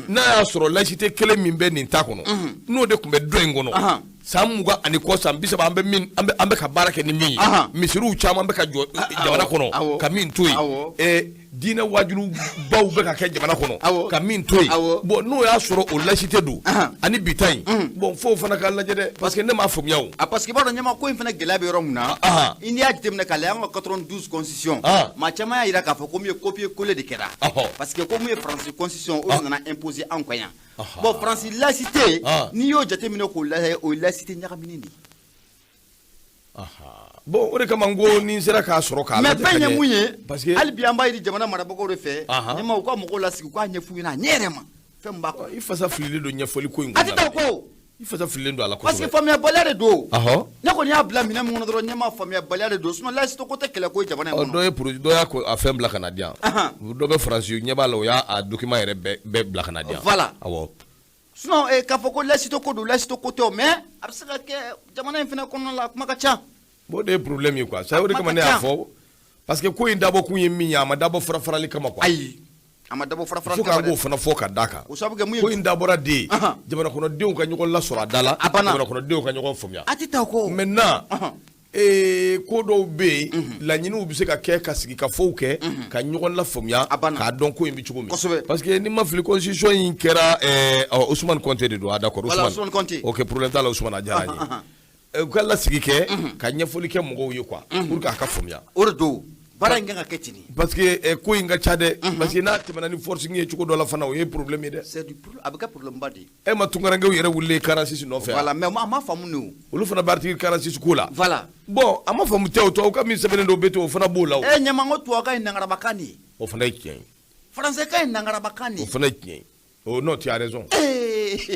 N'a y'a sɔrɔ laïcité kelen min bɛ nin ta kɔnɔ, n'o de tun bɛ dɔ in kɔnɔ san 20 ani kɔ, san 30, an bɛ min, an bɛ ka baara kɛ ni min ye, misiriw caman bɛ ka jɔ jamana kɔnɔ ka min to yen, diinɛ wajulu baw bɛ ka kɛ jamana kɔnɔ ka min to yen, bon, n'o y'a sɔrɔ o laïcité don ani bi ta in, bon, f'o fana ka lajɛ dɛ, parce que ne m'a faamuya o. A, parce que i b'a dɔn ɲɛma ko in fana gɛlɛya bɛ yɔrɔ min na, i n'i y'a jateminɛ k'a lajɛ, an ka 92 constitution, maa caman y'a jira k'a fɔ ko min ye copier coller de kɛra, parce que ko min ye Faransi constitution, o de nana imposer anw kan yan. Bon, Faransi laïcité, n'i y'o jateminɛ k'o lajɛ, o ye laïcité ɲagaminen de ye. Bon, o de kama n ko ni n sera k'a sɔrɔ k'a mais fɛn ye mun ye? Parce que hali bi an b'a ɲini jamana marabagaw de fɛ ɲɛma, u ka mɔgɔw lasigi, u k'a ɲɛf'u ɲɛna a ɲɛ yɛrɛ ma, fɛn min b'a kɔnɔ. I fasa fililen don ɲɛfɔli ko in. A tɛ taa o kɔ. I fasa fililen don a la kosɛbɛ. Parce que faamuyabaliya de don. Ne kɔni y'a bila minɛn min kɔnɔ dɔrɔn, ɲɛma, faamuyabaliya de don, sinon laïcité ko tɛ kɛlɛ ko ye jamana in kɔnɔ. Dɔ ye projet, dɔ y'a a fɛn bila ka na di yan. Dɔ bɛ Faransi, ɲɛ b'a la, o y'a document yɛrɛ bɛɛ bila ka na di yan. Voilà. Awɔ. Sinon k'a fɔ ko laïcité ko don, laïcité ko tɛ o, mais a bɛ se ka kɛ jamana in fana kɔnɔna la, a kuma ka ca. Bon, o de ye problème ye quoi. Ça, o de kama ne y'a fɔ, parce que ko in dabɔ kun ye min ye, a ma dabɔ fara farali kama quoi. Ayi, a ma dabɔ fara farali kama dɛ. Fo k'an k'o fana fɔ ka d'a kan. O sababu kɛ mun ye? Ko in dabɔra de ye jamana kɔnɔdenw ka ɲɔgɔn lasɔrɔ a da la. A banna. Jamana kɔnɔdenw ka ɲɔgɔn faamuya. A tɛ taa o kɔ. Maintenant, ko dɔw bɛ yen, laɲiniw bɛ se ka kɛ ka sigi ka fɔw kɛ ka ɲɔgɔn lafaamuya k'a dɔn ko in bɛ cogo min. Parce que ni ma fili, constitution in kɛra Ousmane Conté de don. Ah, d'accord. Ousmane Conté. Ok, problème t'a la, Ousmane, a diyara an ye. U ka lasigi kɛ ka ɲɛfɔli kɛ mɔgɔw ye quoi, pour que a ka faamuya. O de don, baara in kan ka kɛ ten. Parce que ko in ka ca dɛ, parce que n'a tɛmɛna ni forcing ye cogo dɔ la fana, o ye problème ye dɛ. C'est du, a bɛ kɛ problème ba de ye. E ma tunkarankew yɛrɛ wulilen 46 nɔfɛ. Voilà, mais a ma faamu de o. Olu fana bɛ article 46 ko la. Voilà. Bon, a ma faamu tɛ o, tubabu kan min sɛbɛnnen don bɛ ten, o fana b'o la o. E ɲɛma, n ko tubabukan ye nangarabakan de ye. O fana ye tiɲɛ ye. Français kan ye nangarabakan de ye. O fana ye tiɲɛ ye. Oh non, tu as raison.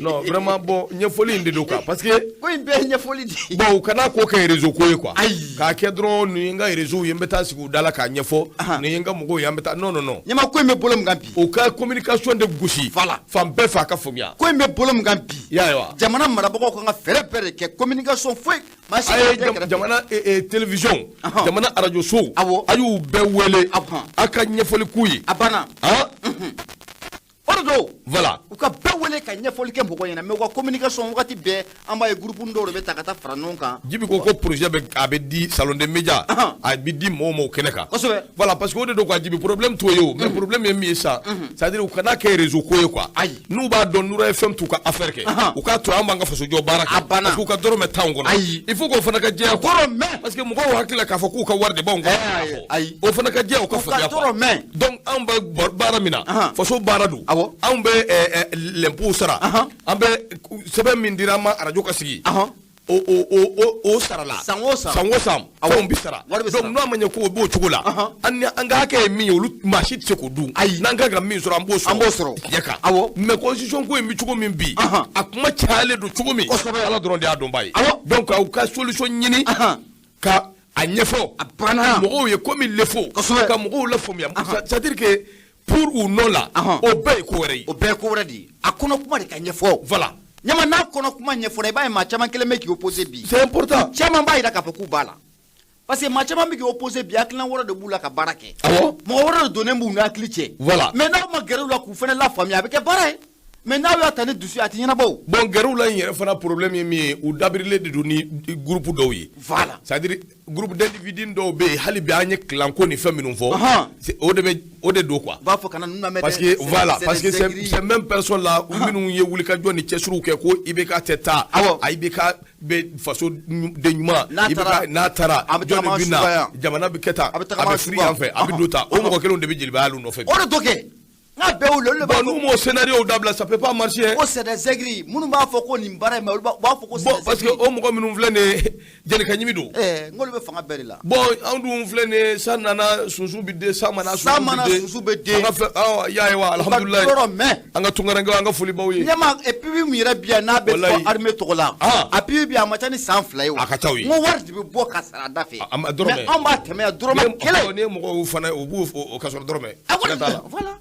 Non, vraiment, bon, ɲɛfɔli in de don quoi, parce que ko in bɛɛ ye ɲɛfɔli de ye. Bon, u kana ko kɛ réseau ko ye quoi. Ayi. K'a kɛ dɔrɔn nin ye n ka réseau ye, n bɛ taa sigi u da la k'a ɲɛfɔ. Nin ye n ka mɔgɔw ye, an bɛ taa, non non non. Ɲɛma, ko in bɛ bolo min kan bi. U ka communication de gosi. Voilà. Fan bɛɛ fɛ, a ka faamuya. Ko in bɛ bolo min kan bi. I y'a ye wa? Jamana marabagaw kan ka fɛɛrɛ bɛɛ de kɛ, communication foyi. Maa si A ye jamana télévision, jamana radio sow. Awɔ. A y'u bɛɛ wele. A ka ɲɛfɔli k'u ye. A banna. O de don. Voilà. U ka bɛɛ wele ka ɲɛfɔli kɛ mɔgɔw ɲɛna, mais u ka communication wagati bɛɛ, an b'a ye groupe dɔw de bɛ ta ka taa fara ɲɔgɔn kan. Jibi ko ko projet bɛ, a bɛ di salon des médias, a bɛ di mɔgɔw ma o kɛnɛ kan. Kosɛbɛ. Voilà, parce que o de don quoi, Jibi, problème t'o ye o, mais problème ye min ye sisan, c'est à dire u kana kɛ réseau ko ye quoi. Ayi. N'u b'a dɔn Nura FM t'u ka affaire kɛ, u k'a to an b'an ka fasojɔ baara kɛ. A banna. Parce que u ka dɔrɔmɛ t'anw kɔnɔ. Ayi. Il faut k'o fana ka jɛya quoi. Dɔrɔmɛ. Parce que mɔgɔw hakili la k'a fɔ k'u ka wari de b'anw kɔnɔ. Ayi. O fana ka jɛya, u ka faamuya quoi. U ka dɔrɔmɛ. Donc anw bɛ baara min na, faso baara don. Awɔ. Anw bɛ l'impôt sara. An bɛ sɛbɛn min dira an ma arajo ka sigi. O sara la. San o san. San o san. Fɛnw bɛ sara. Wari bɛ sara. Donc n'a ma ɲɛ ko o b'o cogo la. An an ka hakɛ ye min ye, olu maa si tɛ se k'o dun. Ayi. N'an kan ka min sɔrɔ, an b'o sɔrɔ. An b'o sɔrɔ. Tiɲɛ kan. Awɔ. Mais constitution ko in bɛ cogo min bi. A kuma cayalen don cogo min. Kosɛbɛ. Ala dɔrɔn de y'a dɔn ba ye. Awɔ. Donc aw ka solution ɲini. Ka a ɲɛfɔ. A banna. Mɔgɔw ye comme il le faut. Kosɛbɛ. Ka mɔgɔw lafaamuya. C'est à dire que pour ou non la, o bɛɛ ye ko wɛrɛ ye. O bɛɛ ye ko wɛrɛ de ye. A kɔnɔ kuma de ka ɲɛfɔ. Voilà. Ɲama, n'a kɔnɔ kuma ɲɛfɔra, i b'a ye maa caman kelen bɛ k'i opposer bi. C'est important. Caman b'a jira k'a fɔ k'u b'a la. Parce que maa caman bɛ k'i opposer bi, hakilina wɛrɛ de b'u la ka baara kɛ. Awɔ. Mɔgɔ wɛrɛ de donnen b'u ni hakili cɛ. Voilà. Mais n'aw ma gɛrɛ u la k'u fana lafaamuya, a bɛ kɛ baara ye. Mais n'aw y'a ta ni dusu ye, a tɛ ɲɛnabɔ o. Bon, gɛrɛw la in yɛrɛ fana, problème ye min ye, u dabirilen de don ni groupe dɔw ye. Voilà. C'est à dire groupe d'individus dɔw bɛ yen, hali bi an ye clan ko ni fɛn minnu fɔ. O de bɛ, o de don quoi. U b'a fɔ kana ninnu lamɛn dɛ. Parce que voilà, parce que ces mêmes personnes là, minnu ye wulikajɔ ni cɛsiriw kɛ ko IBK tɛ taa. Awɔ. A IBK bɛ faso den ɲuman. N'a taara, n'a taara, a bɛ jɔn de tagama bɛ na, suba yan. Jamana bɛ kɛ tan, A bɛ a tagama bɛ firi yan fɛ, a bɛ don tan, o mɔgɔ kelenw de bɛ jelibaya nɔfɛ. O de to kɛ. N'a bɛɛ olu de b'a Bon, n'u m'o scénario dabila, ça peut pas marcher. Ko c'est des aigris. Minnu b'a fɔ ko nin baara in ma, olu b'a fɔ ko c'est Bon, des parce que aigris. o mɔgɔ minnu filɛ nin ye, Jɛnɛka ɲimi don. Ɛɛ, n k'olu bɛ fanga bɛɛ de la. Bon, anw dun filɛ nin ye, san nana sunsun bɛ den, san ma na San sunsun ma na bɛ den. sunsun bɛ den. An ka fɛn, awɔ, i y'a ye wa, alhamdulilayi. Yɔrɔ mɛn. An ka tunkarankew, an ka foli b'aw ye. Ɲɛma, et puis min yɛrɛ bi yan n'a bɛ fɔ Walayi. armée tɔgɔ la. Ah. A puis bi a ma ca ni san 2 ye o. A ka ca o ye. N ko wari de bɛ bɔ ka sara da fɛ. A ma dɔrɔmɛ. Mais anw b'a tɛmɛ yan dɔrɔmɛ kelen. N'i ye mɔgɔw fana, u b'u o ka sɔrɔ dɔrɔmɛ. A ko Siga t'a la. Voilà.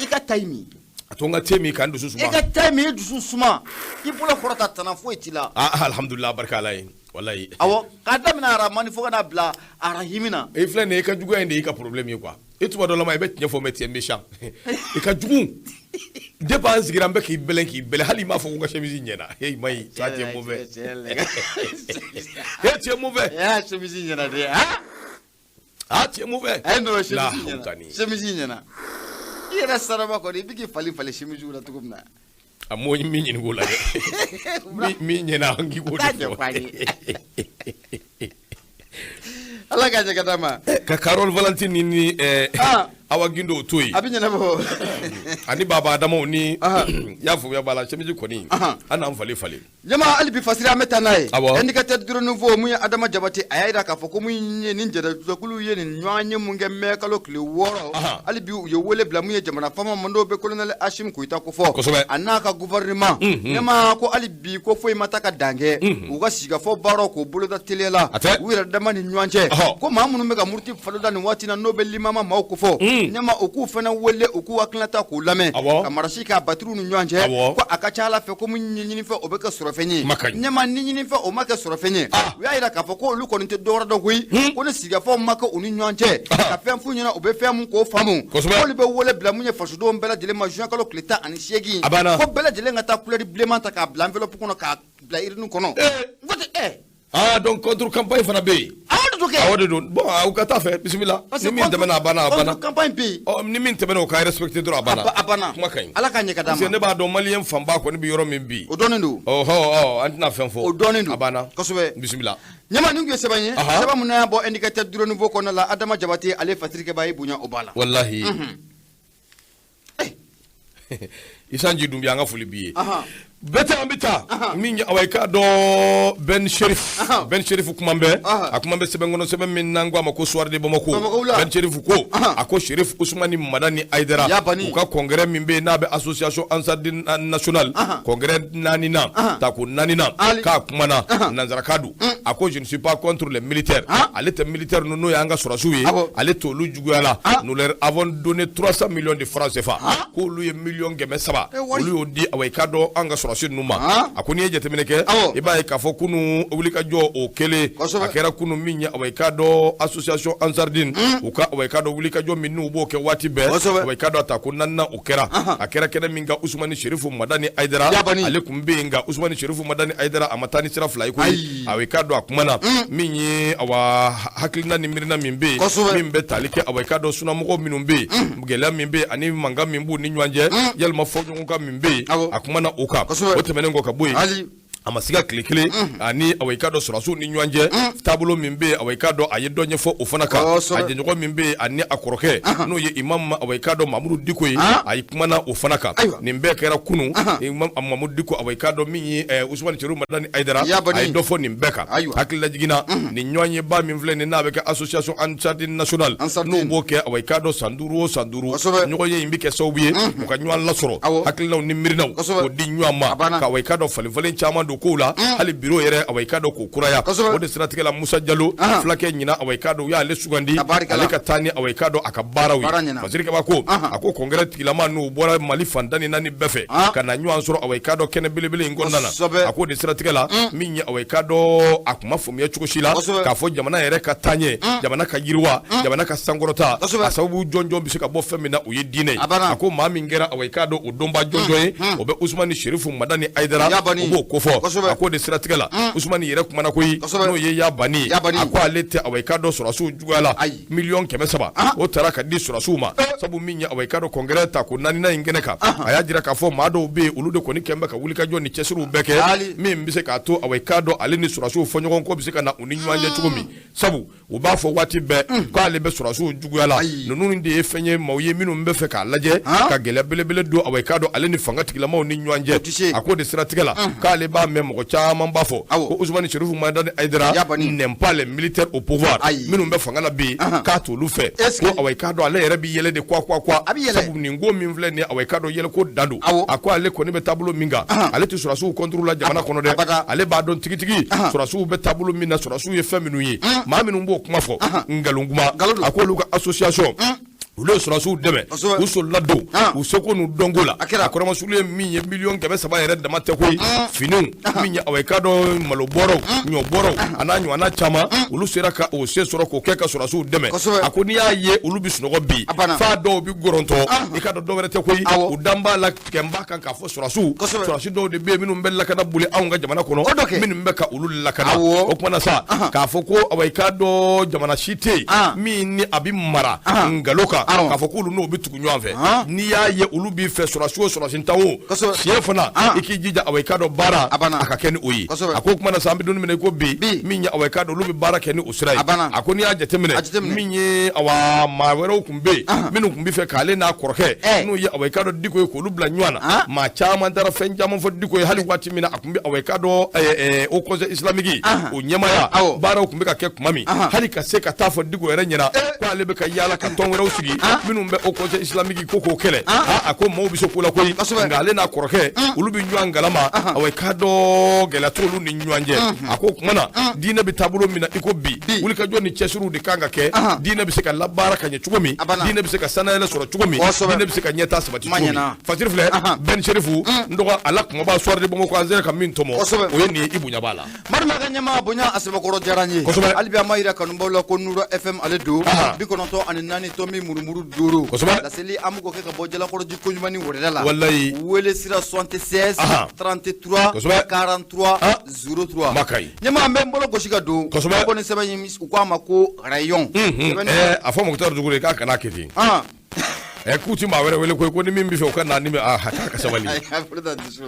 I ka ta min. A to n ka te min k'an dusu suma. I ka ta min, i dusu suma. I bolo kɔrɔta, tana foyi t'i la. Ah, alhamdulilah, barika Ala ye. Walayi. Awɔ, k'a daminɛ Aramani fo ka n'a bila Arahimi na. E filɛ nin ye, i ka juguya in de y'i ka problème ye quoi. E tuma dɔ la ma, i bɛ tiɲɛ fɔ mais tu es méchant. I ka jugu. Depuis an sigira, an bɛ k'i bɛlɛn k'i bɛlɛn, hali i m'a fɔ ko n ka chemise ɲɛna. Hey Mayi, toi tu es mauvais. Hey, tu es mauvais. Eh, chemise ɲɛna dɛ. Ah! Ah, tu es mauvais. Eh non, La chemise ɲɛna. hawtani. Chemise ɲɛna. I yɛrɛ saraba kɔni, i bɛ k'i fali falen chemise la cogo min na. A m'o min ɲininka o la dɛ. Min ɲɛna, an k'i k'o Taa de ɲɛfɔ an fɔ. ye. Ala k'a ɲɛ ka d'a ma. Ka Carole Valentine ni Ah. Awa Gindo to yen. A bɛ ɲɛnabɔ. Ani Baba Adamaw ni Ahan. i y'a faamuya b'a la, chemise kɔni Ahan. an n'an falen falen. Ɲama, hali bi fasiri, an bɛ taa n'a ye. Awɔ. Indicateur du renouveau, mun ye Adama Jabate, a y'a jira k'a fɔ ko mun ye nin jɛkulu ye nin ɲɔgɔn ye mun kɛ mai kalo tile 6. Ahan. Hali bi u ye wele bila mun ye jamana faama ma, n'o bɛ colonel Assimi Goïta ko fɔ. Kosɛbɛ. A n'a ka gouvernement. Ɲama ko hali bi ko foyi ma taa ka dan kɛ. U ka sigikafɔ baaraw k'o boloda teliya la. A tɛ. U yɛrɛ dama ni ɲɔgɔn cɛ. Ko maa minnu bɛ ka muruti faloda nin waati na, n'o bɛ limama maaw ko fɔ. Ɲama, u k'u fana wele, u k'u hakilinata k'u lamɛn. Ka marasi k'a batiriw ni ɲɔgɔn cɛ. Ko a ka ca Ala fɛ ko mun ye ɲinifɛn, o bɛ kɛ sɔrɔfɛn ye. Kuma ka ɲi. Ɲama, ni ɲinifɛn o ma kɛ sɔrɔfɛn ye. U y'a jira k'a fɔ ko olu kɔni tɛ dɔwɛrɛ dɔn koyi. Ko ni sigikafɔw ma kɛ u ni ɲɔgɔn cɛ. Ka fɛn f'u ɲɛna, u bɛ fɛn mun k'o faamu. K'olu bɛ wele bila mun ye fasodenw bɛɛ lajɛlen ma juin kalo tile 18. A banna. Ko bɛɛ lajɛlen ka taa couleur bilenman ta k'a bila enveloppe kɔnɔ, k'a bila urne kɔnɔ. N ko ten, ɛ. Ah, donc contre campagne fana bɛ yen. Awɔ de don kɛ. Awɔ de don. Bon, aw ka taa fɛ, bisimila. Ni min tɛmɛna, a banna, a banna. Contre campagne bɛ yen. Ɔ, ni min tɛmɛna, o ka respecter dɔrɔn, a banna. A banna. Kuma ka ɲi. Ala k'a ɲɛ ka d'a Parce que ma. ne b'a dɔn maliyɛn fanba kɔni bɛ yɔrɔ min bi. O dɔnnen don. Ɔhɔ, ɔ, an tɛna fɛn fɔ. O dɔnnen don. A banna. Kosɛbɛ. Bisimila. Ɲama, nin tun ye sɛbɛn ye. Ahan. Sɛbɛn mun y'a bɔ indicateur du renouveau kɔnɔna la, Adama Jabate ale fasirikɛba ye, bonya o b'a la. Walahi. Isanji Dunbiya, an ka foli b'i ye. Bɛɛ tɛ, an bɛ taa min ye, awa, i k'a dɔn Ben Cherif. Ben Cherif kuma bɛ. A kuma bɛ sɛbɛn kɔnɔ, sɛbɛn min n'an ko a ma ko Soir de Bamako. Bamako la. Ben Cherif ko, a ko Cherif Ousmane Madani Aïdara Ya bani. u ka congrès min bɛ yen n'a bɛ association Ansardine nationale, congrès naaninan, tako naaninan, Ali. k'a kumana nanzarakan don. A ko je ne suis pas contre les militaires. Ale tɛ militaire ninnu, n'o y'an ka sɔrɔsiw ye, Awɔ. ale t'olu juguya la. Nous leur avons donné 300 millions de francs CFA, k'olu ye miliyɔn 300 Eh, wari. olu y'o di, awa, i k'a dɔn an ka sɔrɔsi ninnu ma. A ko n'i ye jateminɛ kɛ, i b'a ye k'a fɔ kunu wulikajɔ o kelen a kɛra kunu min ye, awa, i k'a dɔn association Ansardine u ka, awa, i k'a dɔn wulikajɔ min n'u b'o kɛ waati bɛɛ, awa, i k'a dɔn a ta ko naaninan o kɛra. A kɛra kɛnɛ min kan, Usumani Serifu Madani Ayidara Ya bani. ale tun bɛ yen, nka Usumani Serifu Madani Ayidara a ma taa ni sira fila ye koyi. Ayi. Awa, i k'a dɔn a kumana min ye, awa, hakilina ni miirina min bɛ yen min bɛ tali kɛ, awa, i k'a dɔn sunamɔgɔw minnu bɛ yen, gɛlɛya min bɛ yen ani mankan min b'u ni ɲɔgɔn cɛ, yalima fɔɲɔgɔnkan min bɛ yen, a kumana o kan. O tɛmɛnen kɔ ka bɔ yen, Ali. a ma siga tile kelen ani, awa, i k'a dɔn sɔrɔsiw ni ɲɔgɔn cɛ taabolo min bɛ yen, awa, i k'a dɔn a ye dɔ ɲɛfɔ o fana kan. A jɛɲɔgɔn min bɛ yen ani a kɔrɔkɛ, n'o ye imam, awa, i k'a dɔn Mamudu Diko ye, a ye kumana o fana kan. Nin bɛɛ kɛra kunun. Imam Mamudu Diko, awa, i k'a dɔn min ye Usumani Serifu Madani Ayidara, Ya bani. a ye dɔ fɔ nin bɛɛ kan. Hakililajigin na, nin ɲɔgɔn ye ba min filɛ nin n'a bɛ kɛ association Ansardine nationale, Ansardine. n'u b'o kɛ, awa, i k'a dɔn san 5 o san 5, ɲɔgɔn ye in bɛ kɛ sababu ye u ka ɲɔgɔn lasɔrɔ, hakilinaw ni miirinaw k'o di ɲɔgɔn ma, A banna. ka, awa, i k'a dɔn falen falen caman don kow la, hali bureau yɛrɛ, awa, i k'a dɔn k'o kuraya. O de siratigɛ la, Musa Jalo fulakɛ ɲina, awa, i k'a dɔn u y'ale sugandi Tabarikala. ale ka taa ni, awa, i k'a dɔn a ka baaraw ye. Baara ɲɛna. Fasiri Kaba ko, a ko congrès tigilama n'u bɔra Mali fan 14 bɛɛ fɛ ka na ɲɔgɔn sɔrɔ, awa, i k'a dɔn kɛnɛ belebele in kɔnɔna na. A ko de siratigɛ la, min ye, awa, i k'a dɔn a kuma faamuya cogo si la k'a fɔ jamana yɛrɛ ka taaɲɛ, jamana ka yiriwa, jamana ka sankɔrɔta, a sababu jɔnjɔn bɛ se ka bɔ fɛn min na, o ye diinɛ ye. A banna. A ko maa min kɛra, awa, i k'a dɔn o dɔnba jɔnjɔn ye, o bɛ Usumani Serifu Madani Ayidara, Ya bani. o b'o kofɔ. dɔ, a k'o de siratigɛ la, Usumani yɛrɛ kumana koyi, n'o ye Yabani ye. A ko ale tɛ, awa, i k'a dɔn sɔrɔdasiw juguya la. 300 millions o taara ka di sɔrɔdasiw ma, sabu min ye, awa, i k'a dɔn congrès ta ko naaninan in kɛnɛ kan, a y'a jira k'a fɔ maa dɔw bɛ yen, olu de kɔni kɛn bɛ ka wulikajɔ ni cɛsiriw bɛɛ kɛ min bɛ se k'a to, awa, i k'a dɔn ale ni sɔrɔdasiw fɔɲɔgɔn kɔ bɛ se ka na u ni ɲɔgɔn cɛ cogo min, sabu u b'a fɔ waati bɛɛ k'ale bɛ sɔrɔdasiw juguya la. Ninnu de ye fɛn ye, maaw ye minnu bɛ fɛ k'a lajɛ ka gɛlɛya belebele don, awa, i k'a dɔn ale ni fanga tigilamaw ni ɲɔgɔn cɛ. A k'o de siratigɛ la, k'ale b'a mɛn mɔgɔ caman b'a fɔ ko Usumani Serifu Madani Hayidara n'aime pas les militaires au pouvoir, minnu bɛ fanga la bi, k'a t'olu fɛ. Ko, awa, i k'a dɔn ale yɛrɛ bɛ yɛlɛ de quoi quoi quoi, sabu nin ko min filɛ nin ye, awa, i k'a dɔn yɛlɛ ko dan don. A ko ale kɔni bɛ taabolo min kan, ale tɛ sɔrɔdasiw contre la jamana kɔnɔ dɛ. Ale b'a dɔn tigitigi sɔrɔdasiw bɛ taabolo min na, sɔrɔdasiw ye fɛn minnu ye. Maa minnu b'o kuma fɔ, nkalon kuma. A ko olu ka association, olu ye sɔrɔdasiw dɛmɛ, u solila don u seko n'u dɔnko la. A kɔrɔmasulu ye min ye, 300 millions yɛrɛ dama tɛ koyi. Finiw min ye, awa, i k'a dɔn malo bɔrɔw, ɲɔ bɔrɔw, a n'a ɲɔgɔnna caman, olu sera ka o se sɔrɔ k'o kɛ ka sɔrɔdasiw dɛmɛ. A ko n'i y'a ye olu bɛ sunɔgɔ bi, f'a dɔw bɛ gɔrɔntɔ, i k'a dɔn dɔwɛrɛ tɛ koyi, u dan b'a la tigɛnba kan k'a fɔ sɔrɔdasiw, sɔrɔdasi dɔw de bɛ yen minnu bɛ lakana boli anw ka jamana kɔnɔ, minnu bɛ ka olu lakana. O kuma na sa, k'a fɔ ko, awa, i k'a dɔn jamana si tɛ yen min ni a bɛ mara nkalon kan, k'a fɔ k'olu n'o bɛ tugu ɲɔgɔn fɛ. N'i y'a ye olu b'i fɛ, sɔrɔdasi o sɔrɔdasi tan o siɲɛ fana, i k'i jija, awa, i k'a dɔn baara a ka kɛ ni o ye. A ko o kuma na sa, an bɛ don min na i ko bi, min ye, awa, i k'a dɔn olu bɛ baara kɛ ni o sira ye. A ko n'i y'a jateminɛ, min ye, awa, maa wɛrɛw tun bɛ yen minnu tun bɛ fɛ k'ale n'a kɔrɔkɛ, n'o ye, awa, i k'a dɔn Diko ye, k'olu bila ɲɔgɔn na, maa caman taara fɛn caman fɔ Diko ye. Hali waati min na a tun bɛ, awa, i k'a dɔn Haut Conseil islamique o ɲɛmaaya baaraw tun bɛ ka kɛ tuma min, hali ka se ka taa fɔ Diko yɛrɛ ɲɛna ko ale bɛ ka yaala ka tɔn wɛrɛw sigi minnu bɛ Haut Conseil islamique ko k'o kɛlɛ, a ko maaw bɛ se ko la koyi, nka ale n'a kɔrɔkɛ, olu bɛ ɲɔgɔn kalama, awa, i k'a dɔn gɛlɛya t'olu ni ɲɔgɔn cɛ. A ko o tuma na, diinɛ bɛ taabolo min na i ko bi, wulikajɔ ni cɛsiriw de kan ka kɛ, diinɛ bɛ se ka labaara ka ɲɛ cogo min, diinɛ bɛ se ka sanayɛlɛ sɔrɔ cogo min, diinɛ bɛ se ka ɲɛtaa sabati cogo min. Fasiri filɛ, Ben Serifu n dɔgɔ, a la kumaba Soir de Bamako, an sera ka min tɔmɔ, o ye nin ye, i bonya b'a la. Madu ka ɲɛmaa bonya a sɛbɛkɔrɔ diyara n ye. Hali bi an b'a yira kanubaw la ko Nura FM ale don, 94 tomi murumuru 5. Laseli an bɛ k'o kɛ ka bɔ Jalakɔrɔji koɲuman ni wɛrɛda la. Walayi. Wele sira 76 33 43 03. Makayi. Ɲɛmaa, an bɛ n bolo gosi ka don. Ko ni sɛbɛn in, u k'a ma ko Rayon. A fɔ Mukutari Dukure k'a kana kɛ ten. Ɛ, k'u ti maa wɛrɛ wele koyi, ko ni min bɛ fɛ o ka na, ni a k'a ka sabali.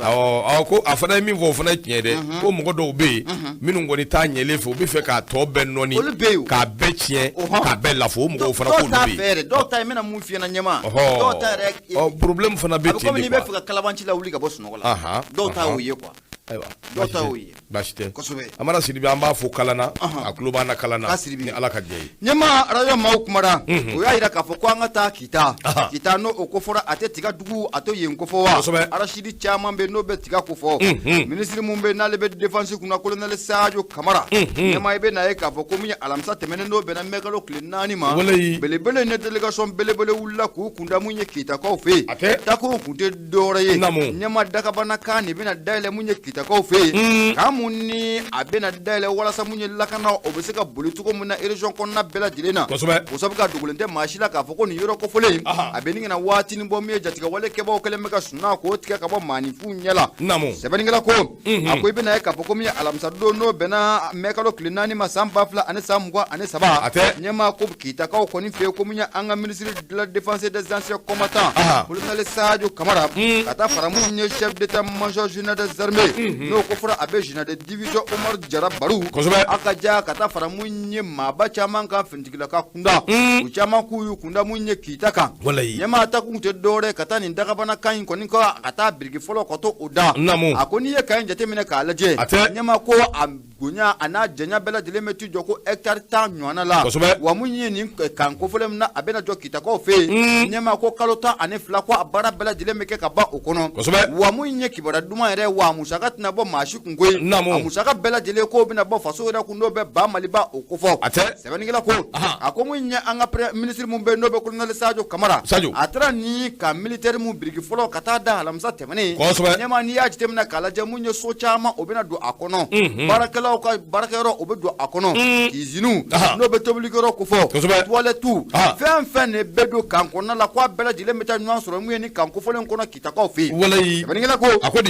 Awɔ, ko a fana ye min fɔ, o fana ye tiɲɛ dɛ, ko mɔgɔ dɔw bɛ yen minnu kɔni t'a ɲɛlen fɛ, u bɛ fɛ k'a tɔ bɛɛ nɔɔni, k'a bɛɛ tiɲɛ, k'a bɛɛ lafo. O mɔgɔw fana, k'olu bɛ yen. Dɔw ta ye, n bɛna mun f'i ɲɛna ɲɛmaa, dɔw ta yɛrɛ, ɔ, problème fana bɛ ten de quoi. A bɛ komi n'i bɛ fɛ ka kalabanci lawuli ka bɔ sunɔgɔ la, dɔw ta y'o ye quoi. Ayiwa. Dɔw ta y'o ye. Baasi tɛ. Amara Sidibe, an b'a fo kalan na, a tulo b'an na kalan na, ni Ala ka jɛ ye. Ɲɛmaa, Rayon maaw kumara, o y'a jira k'a fɔ ko an ka taa Kita. Kita n'o o kofɔra, a tɛ tiga dugu, a to yen kofɔ wa? Arasidi caman bɛ n'o bɛ tiga kofɔ. Minisiri min bɛ n'ale bɛ défense kunna, colonel Sadio Kamara, ɲɛmaa, i bɛ n'a ye k'a fɔ ko min ye alamisa tɛmɛnen, n'o bɛnna mɛkalo tile 4 ma, belebele ne délégation belebele wulila k'u kunda mun ye Kitakaw fɛ yen. Taakun tun tɛ dɔwɛrɛ ye, ɲɛmaa, dakabana camp nin bɛna dayɛlɛ mun ye Kitakaw fɛ yen, camp mun ni a bɛna dayɛlɛ walasa mun ye lakana, o bɛ se ka boli cogo min na région kɔnɔna bɛɛ lajɛlen na. O sabu ka dogolen tɛ maa si la k'a fɔ ko nin yɔrɔ kofɔlen, a bɛ nin kana waatinin bɔ, min ye jatigɛwale kɛbaaw kɛlen bɛ ka sunaa k'o tigɛ ka bɔ maaninfinw ɲɛ la. Sɛbɛnnikɛla ko, a ko i bɛna ye k'a fɔ ko min ye alamisa don, n'o bɛnna mɛkalo tile 4 ma san 2023, ɲɛmaa, ko Kitakaw kɔni fɛ yen, ko min ye an ka ministre de la défense et des anciens combattants, colonel Sadio Kamara, ka taa fara mun ye chef d'état-major général des armées, n'o ko fɔra a bɛ général de division Omar Jara Baru, a ka ja ka taa fara mun ye maaba caman kan, finitigilaka kunda, u caman k'u y'u kunda mun ye Kita kan. Ɲɛmaa, ta kun tɛ dɔwɛrɛ ka taa nin dakabana camp in kɔni ka taa biriki fɔlɔ ka to o da. A ko n'i ye camp in jateminɛ k'a lajɛ, ɲɛmaa, ko a bonya a n'a janya bɛɛ lajɛlen bɛ t'i jɔ ko hectare 10 ɲɔgɔnna la. Wa mun ye nin camp kofɔlen min na, a bɛna jɔ Kitakaw fɛ yen, ɲɛmaa, ko kalo 12 ko a baara bɛɛ lajɛlen bɛ kɛ ka ban o kɔnɔ. Wa mun ye kibaruya duman yɛrɛ, wa a musaka tɛna bɔ maa si kun koyi, a musaka bɛɛ lajɛlen k'o bɛna bɔ faso yɛrɛ kun, n'o bɛ ba Maliba o kofɔ. Sɛbɛnnikɛla ko, a ko mun ye an ka premier ministre mun bɛ n'o bɛ colonel Sadio Kamara, a taara ni camp militaire mun biriki fɔlɔ ka taa da alamisa tɛmɛnen, ɲɛmaa, n'i y'a jateminɛ k'a lajɛ, mun ye so caman o bɛna don a kɔnɔ, baarakɛlaw ka baarakɛyɔrɔ o bɛ don a kɔnɔ, cuisine n'o bɛ tobilikɛyɔrɔ kofɔ, toilette, fɛn fɛn de bɛ don camp kɔnɔna la, k'a bɛɛ lajɛlen bɛ taa ɲɔgɔn sɔrɔ mun ye ni camp kofɔlen kɔnɔ Kitakaw fɛ yen. Sɛbɛnnikɛla ko,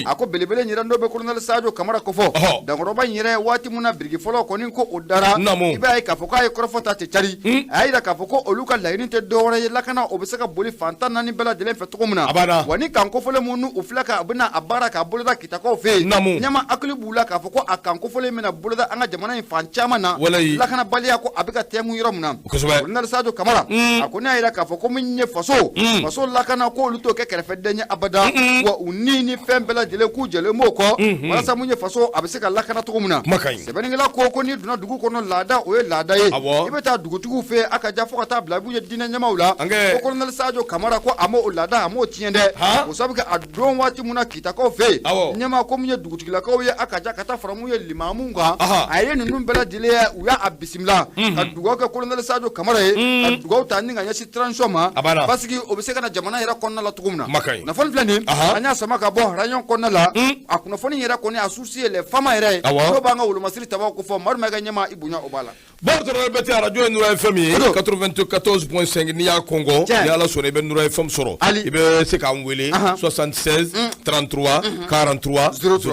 a ko belebele yɛrɛ n'o bɛ colonel Sadio Kamara kofɔ, dankɔrɔba in yɛrɛ waati min na biriki fɔlɔ kɔni ko o dara, i b'a ye k'a fɔ k'a ye kɔrɔfɔ ta tɛ cari, a y'a jira k'a fɔ ko olu ka laɲini tɛ dɔwɛrɛ ye lakana o bɛ se ka boli fan 14 bɛɛ lajɛlen fɛ cogo min na, wa ni camp kofɔlen minnu u filɛ ka bɛna a baara k'a boloda Kitakaw fɛ yen, ɲɛma hakili b'u la k'a fɔ ko a camp kofɔlen bɛna boloda an ka jamana in fan caman na, lakanabaliya ko a bɛ ka tɛnku yɔrɔ min na. Colonel Sadio Kamara a ko ne y'a jira k'a fɔ ko min ye faso faso lakana ko olu t'o kɛ kɛrɛfɛden ye abada, wa u ni ni fɛn bɛɛ lajɛlen k'u jɛlen b'o kɔ walasa mun ye faso a bɛ se ka lakana cogo min na. Sɛbɛnnikɛla ko n'i donna dugu kɔnɔ, laada o ye laada ye, i bɛ taa dugutigiw fɛ a ka ja fo ka taa bila b'u ye diinɛ ɲɛmaaw la. Ko colonel Sadio Kamara ko a m'o laada, a m'o tiɲɛ dɛ, o sabu kɛ a don waati min na Kitakaw fɛ yen, ɲɛmaa ko min ye dugutigilakaw ye a ka ja ka taa fara mun ye limamu kan, a ye ninnu bɛɛ lajɛlen ye, u y'a bisimila ka dugawu kɛ colonel Sadio Kamara ye, ka dugawu ta ni ka ɲɛsin transition ma, parce que o bɛ se ka na jamana yɛrɛ kɔnɔna la cogo min na. Kunnafoni filɛ nin, an y'a sama ka bɔ Rayon kɔnɔna la. A kunnafoni yɛrɛ kɔni a source ye les FAMa yɛrɛ ye, n'o b'an ka wolomasiri tabaw ko fɔ. Madu Mayiga ɲɛmaa, i bonya o b'a la. Bakari Bɛtɛ, arajo ye Nura FM ye 94.5. N'i y'a kɔngɔ, ni Ala sɔnna, i bɛ Nura FM sɔrɔ. I bɛ se k'an wele 76 33 43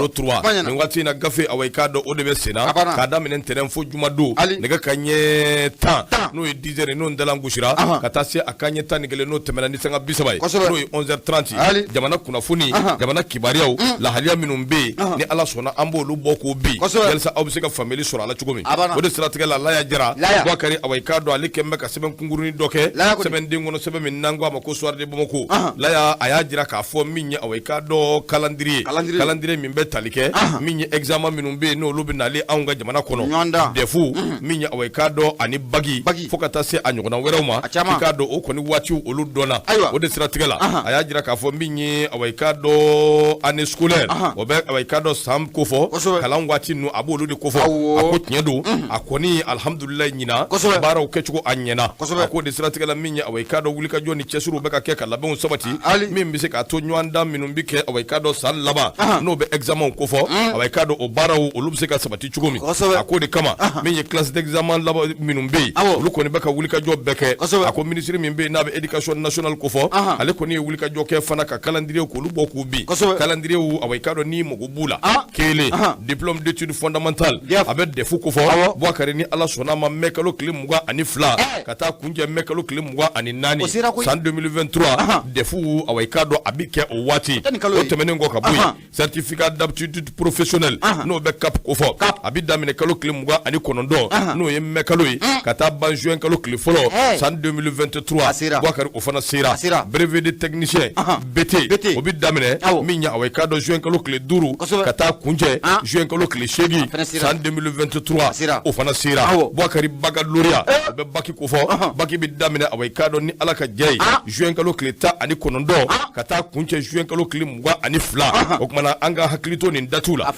03. Nin waati in na, gafe, awa, i k'a dɔn o de bɛ senna k'a daminɛ ntɛnɛn fo jumadon, nɛgɛ kanɲɛ 10, n'o ye 10 heures, n'o dalan gosira, ka taa se a kanɲɛ 11, n'o tɛmɛna ni sanga 30 ye, n'o ye 11h30. Jamana kunnafoni, jamana kibaruyaw, lahaliya minnu bɛ yen, ni Ala sɔnna, an b'olu bɔ k'o bin yalisa aw bɛ se ka faamuyali sɔrɔ a la cogo min. O de siratigɛ la, Laya Jara Bukari, awa, i k'a dɔn ale kɛlen bɛ ka sɛbɛn kunkurunin dɔ kɛ sɛbɛnden kɔnɔ, sɛbɛn min n'an ko a ma ko Soir de Bamako. Laya, a y'a jira k'a fɔ min ye, awa, i k'a dɔn calendrier, calendrier min bɛ tali kɛ min ye examen minnu bɛ yen, n'olu bɛ nalen anw ka jamana kɔnɔ, DEF min ye, awa, i k'a dɔn ani bac, fo ka taa se a ɲɔgɔnna wɛrɛw ma, i k'a dɔn o kɔni waatiw olu dɔnna. O de siratigɛ la, a y'a jira k'a fɔ min ye, awa, i k'a dɔn année scolaire, o bɛ, awa, i k'a dɔn san kofɔ, kalan waati ninnu, a b'olu de kofɔ. A ko tiɲɛ don, a kɔni alihamudulila ɲinan baaraw kɛcogo a ɲɛna. A ko de siratigɛ la, min ye, awa, i k'a dɔn wulikajɔ ni cɛsiriw bɛ ka kɛ ka labɛnw sabati min bɛ se k'a to ɲɔgɔndan minnu bɛ kɛ, awa, i k'a dɔn san laban, n'o bɛ examen kofɔ, awa, i k'a dɔn o baaraw olu bɛ se ka sabati cogo min. A ko de kama, min ye classe d'examen laban minnu bɛ yen, olu kɔni bɛ ka wulikajɔ bɛɛ kɛ. A ko minisiri min bɛ yen n'a bɛ éducation nationale kofɔ, ale kɔni ye wulikajɔ kɛ fana ka calendrier k'olu bɔ k'u bin. Calendrier, awa, i k'a dɔn n'i mago b'u la, kelen, diplôme d'études fondamentales, a bɛ DEF kofɔ, Bukari, ni Ala sɔnna a ma, mai kalo tile 22 ka taa kuncɛ mai kalo tile 24 san 2023, DEF, awa, i k'a dɔn a bɛ kɛ o waati. O tɛmɛnen kɔ ka bɔ yen, certificat d'aptitude professionnelle, n'o bɛ CAP kofɔ, a bɛ daminɛ kalo tile 29, n'o ye mai kalo ye, ka taa ban juin kalo tile fɔlɔ san 2023. Bukari, o fana sera. Brevet de technicien, BT, o bɛ daminɛ min ye, awa, i k'a dɔn juin kalo tile 5 ka taa kuncɛ juin kalo tile 8 san 2023, o fana sera. Bukari, baccalauréat, o bɛ bac kofɔ. Bac bɛ daminɛ, awa, i k'a dɔn ni Ala ka jɛ ye, juin kalo tile 19 ka taa kuncɛ juin kalo tile 22. O tuma na, an ka hakili to nin datiw la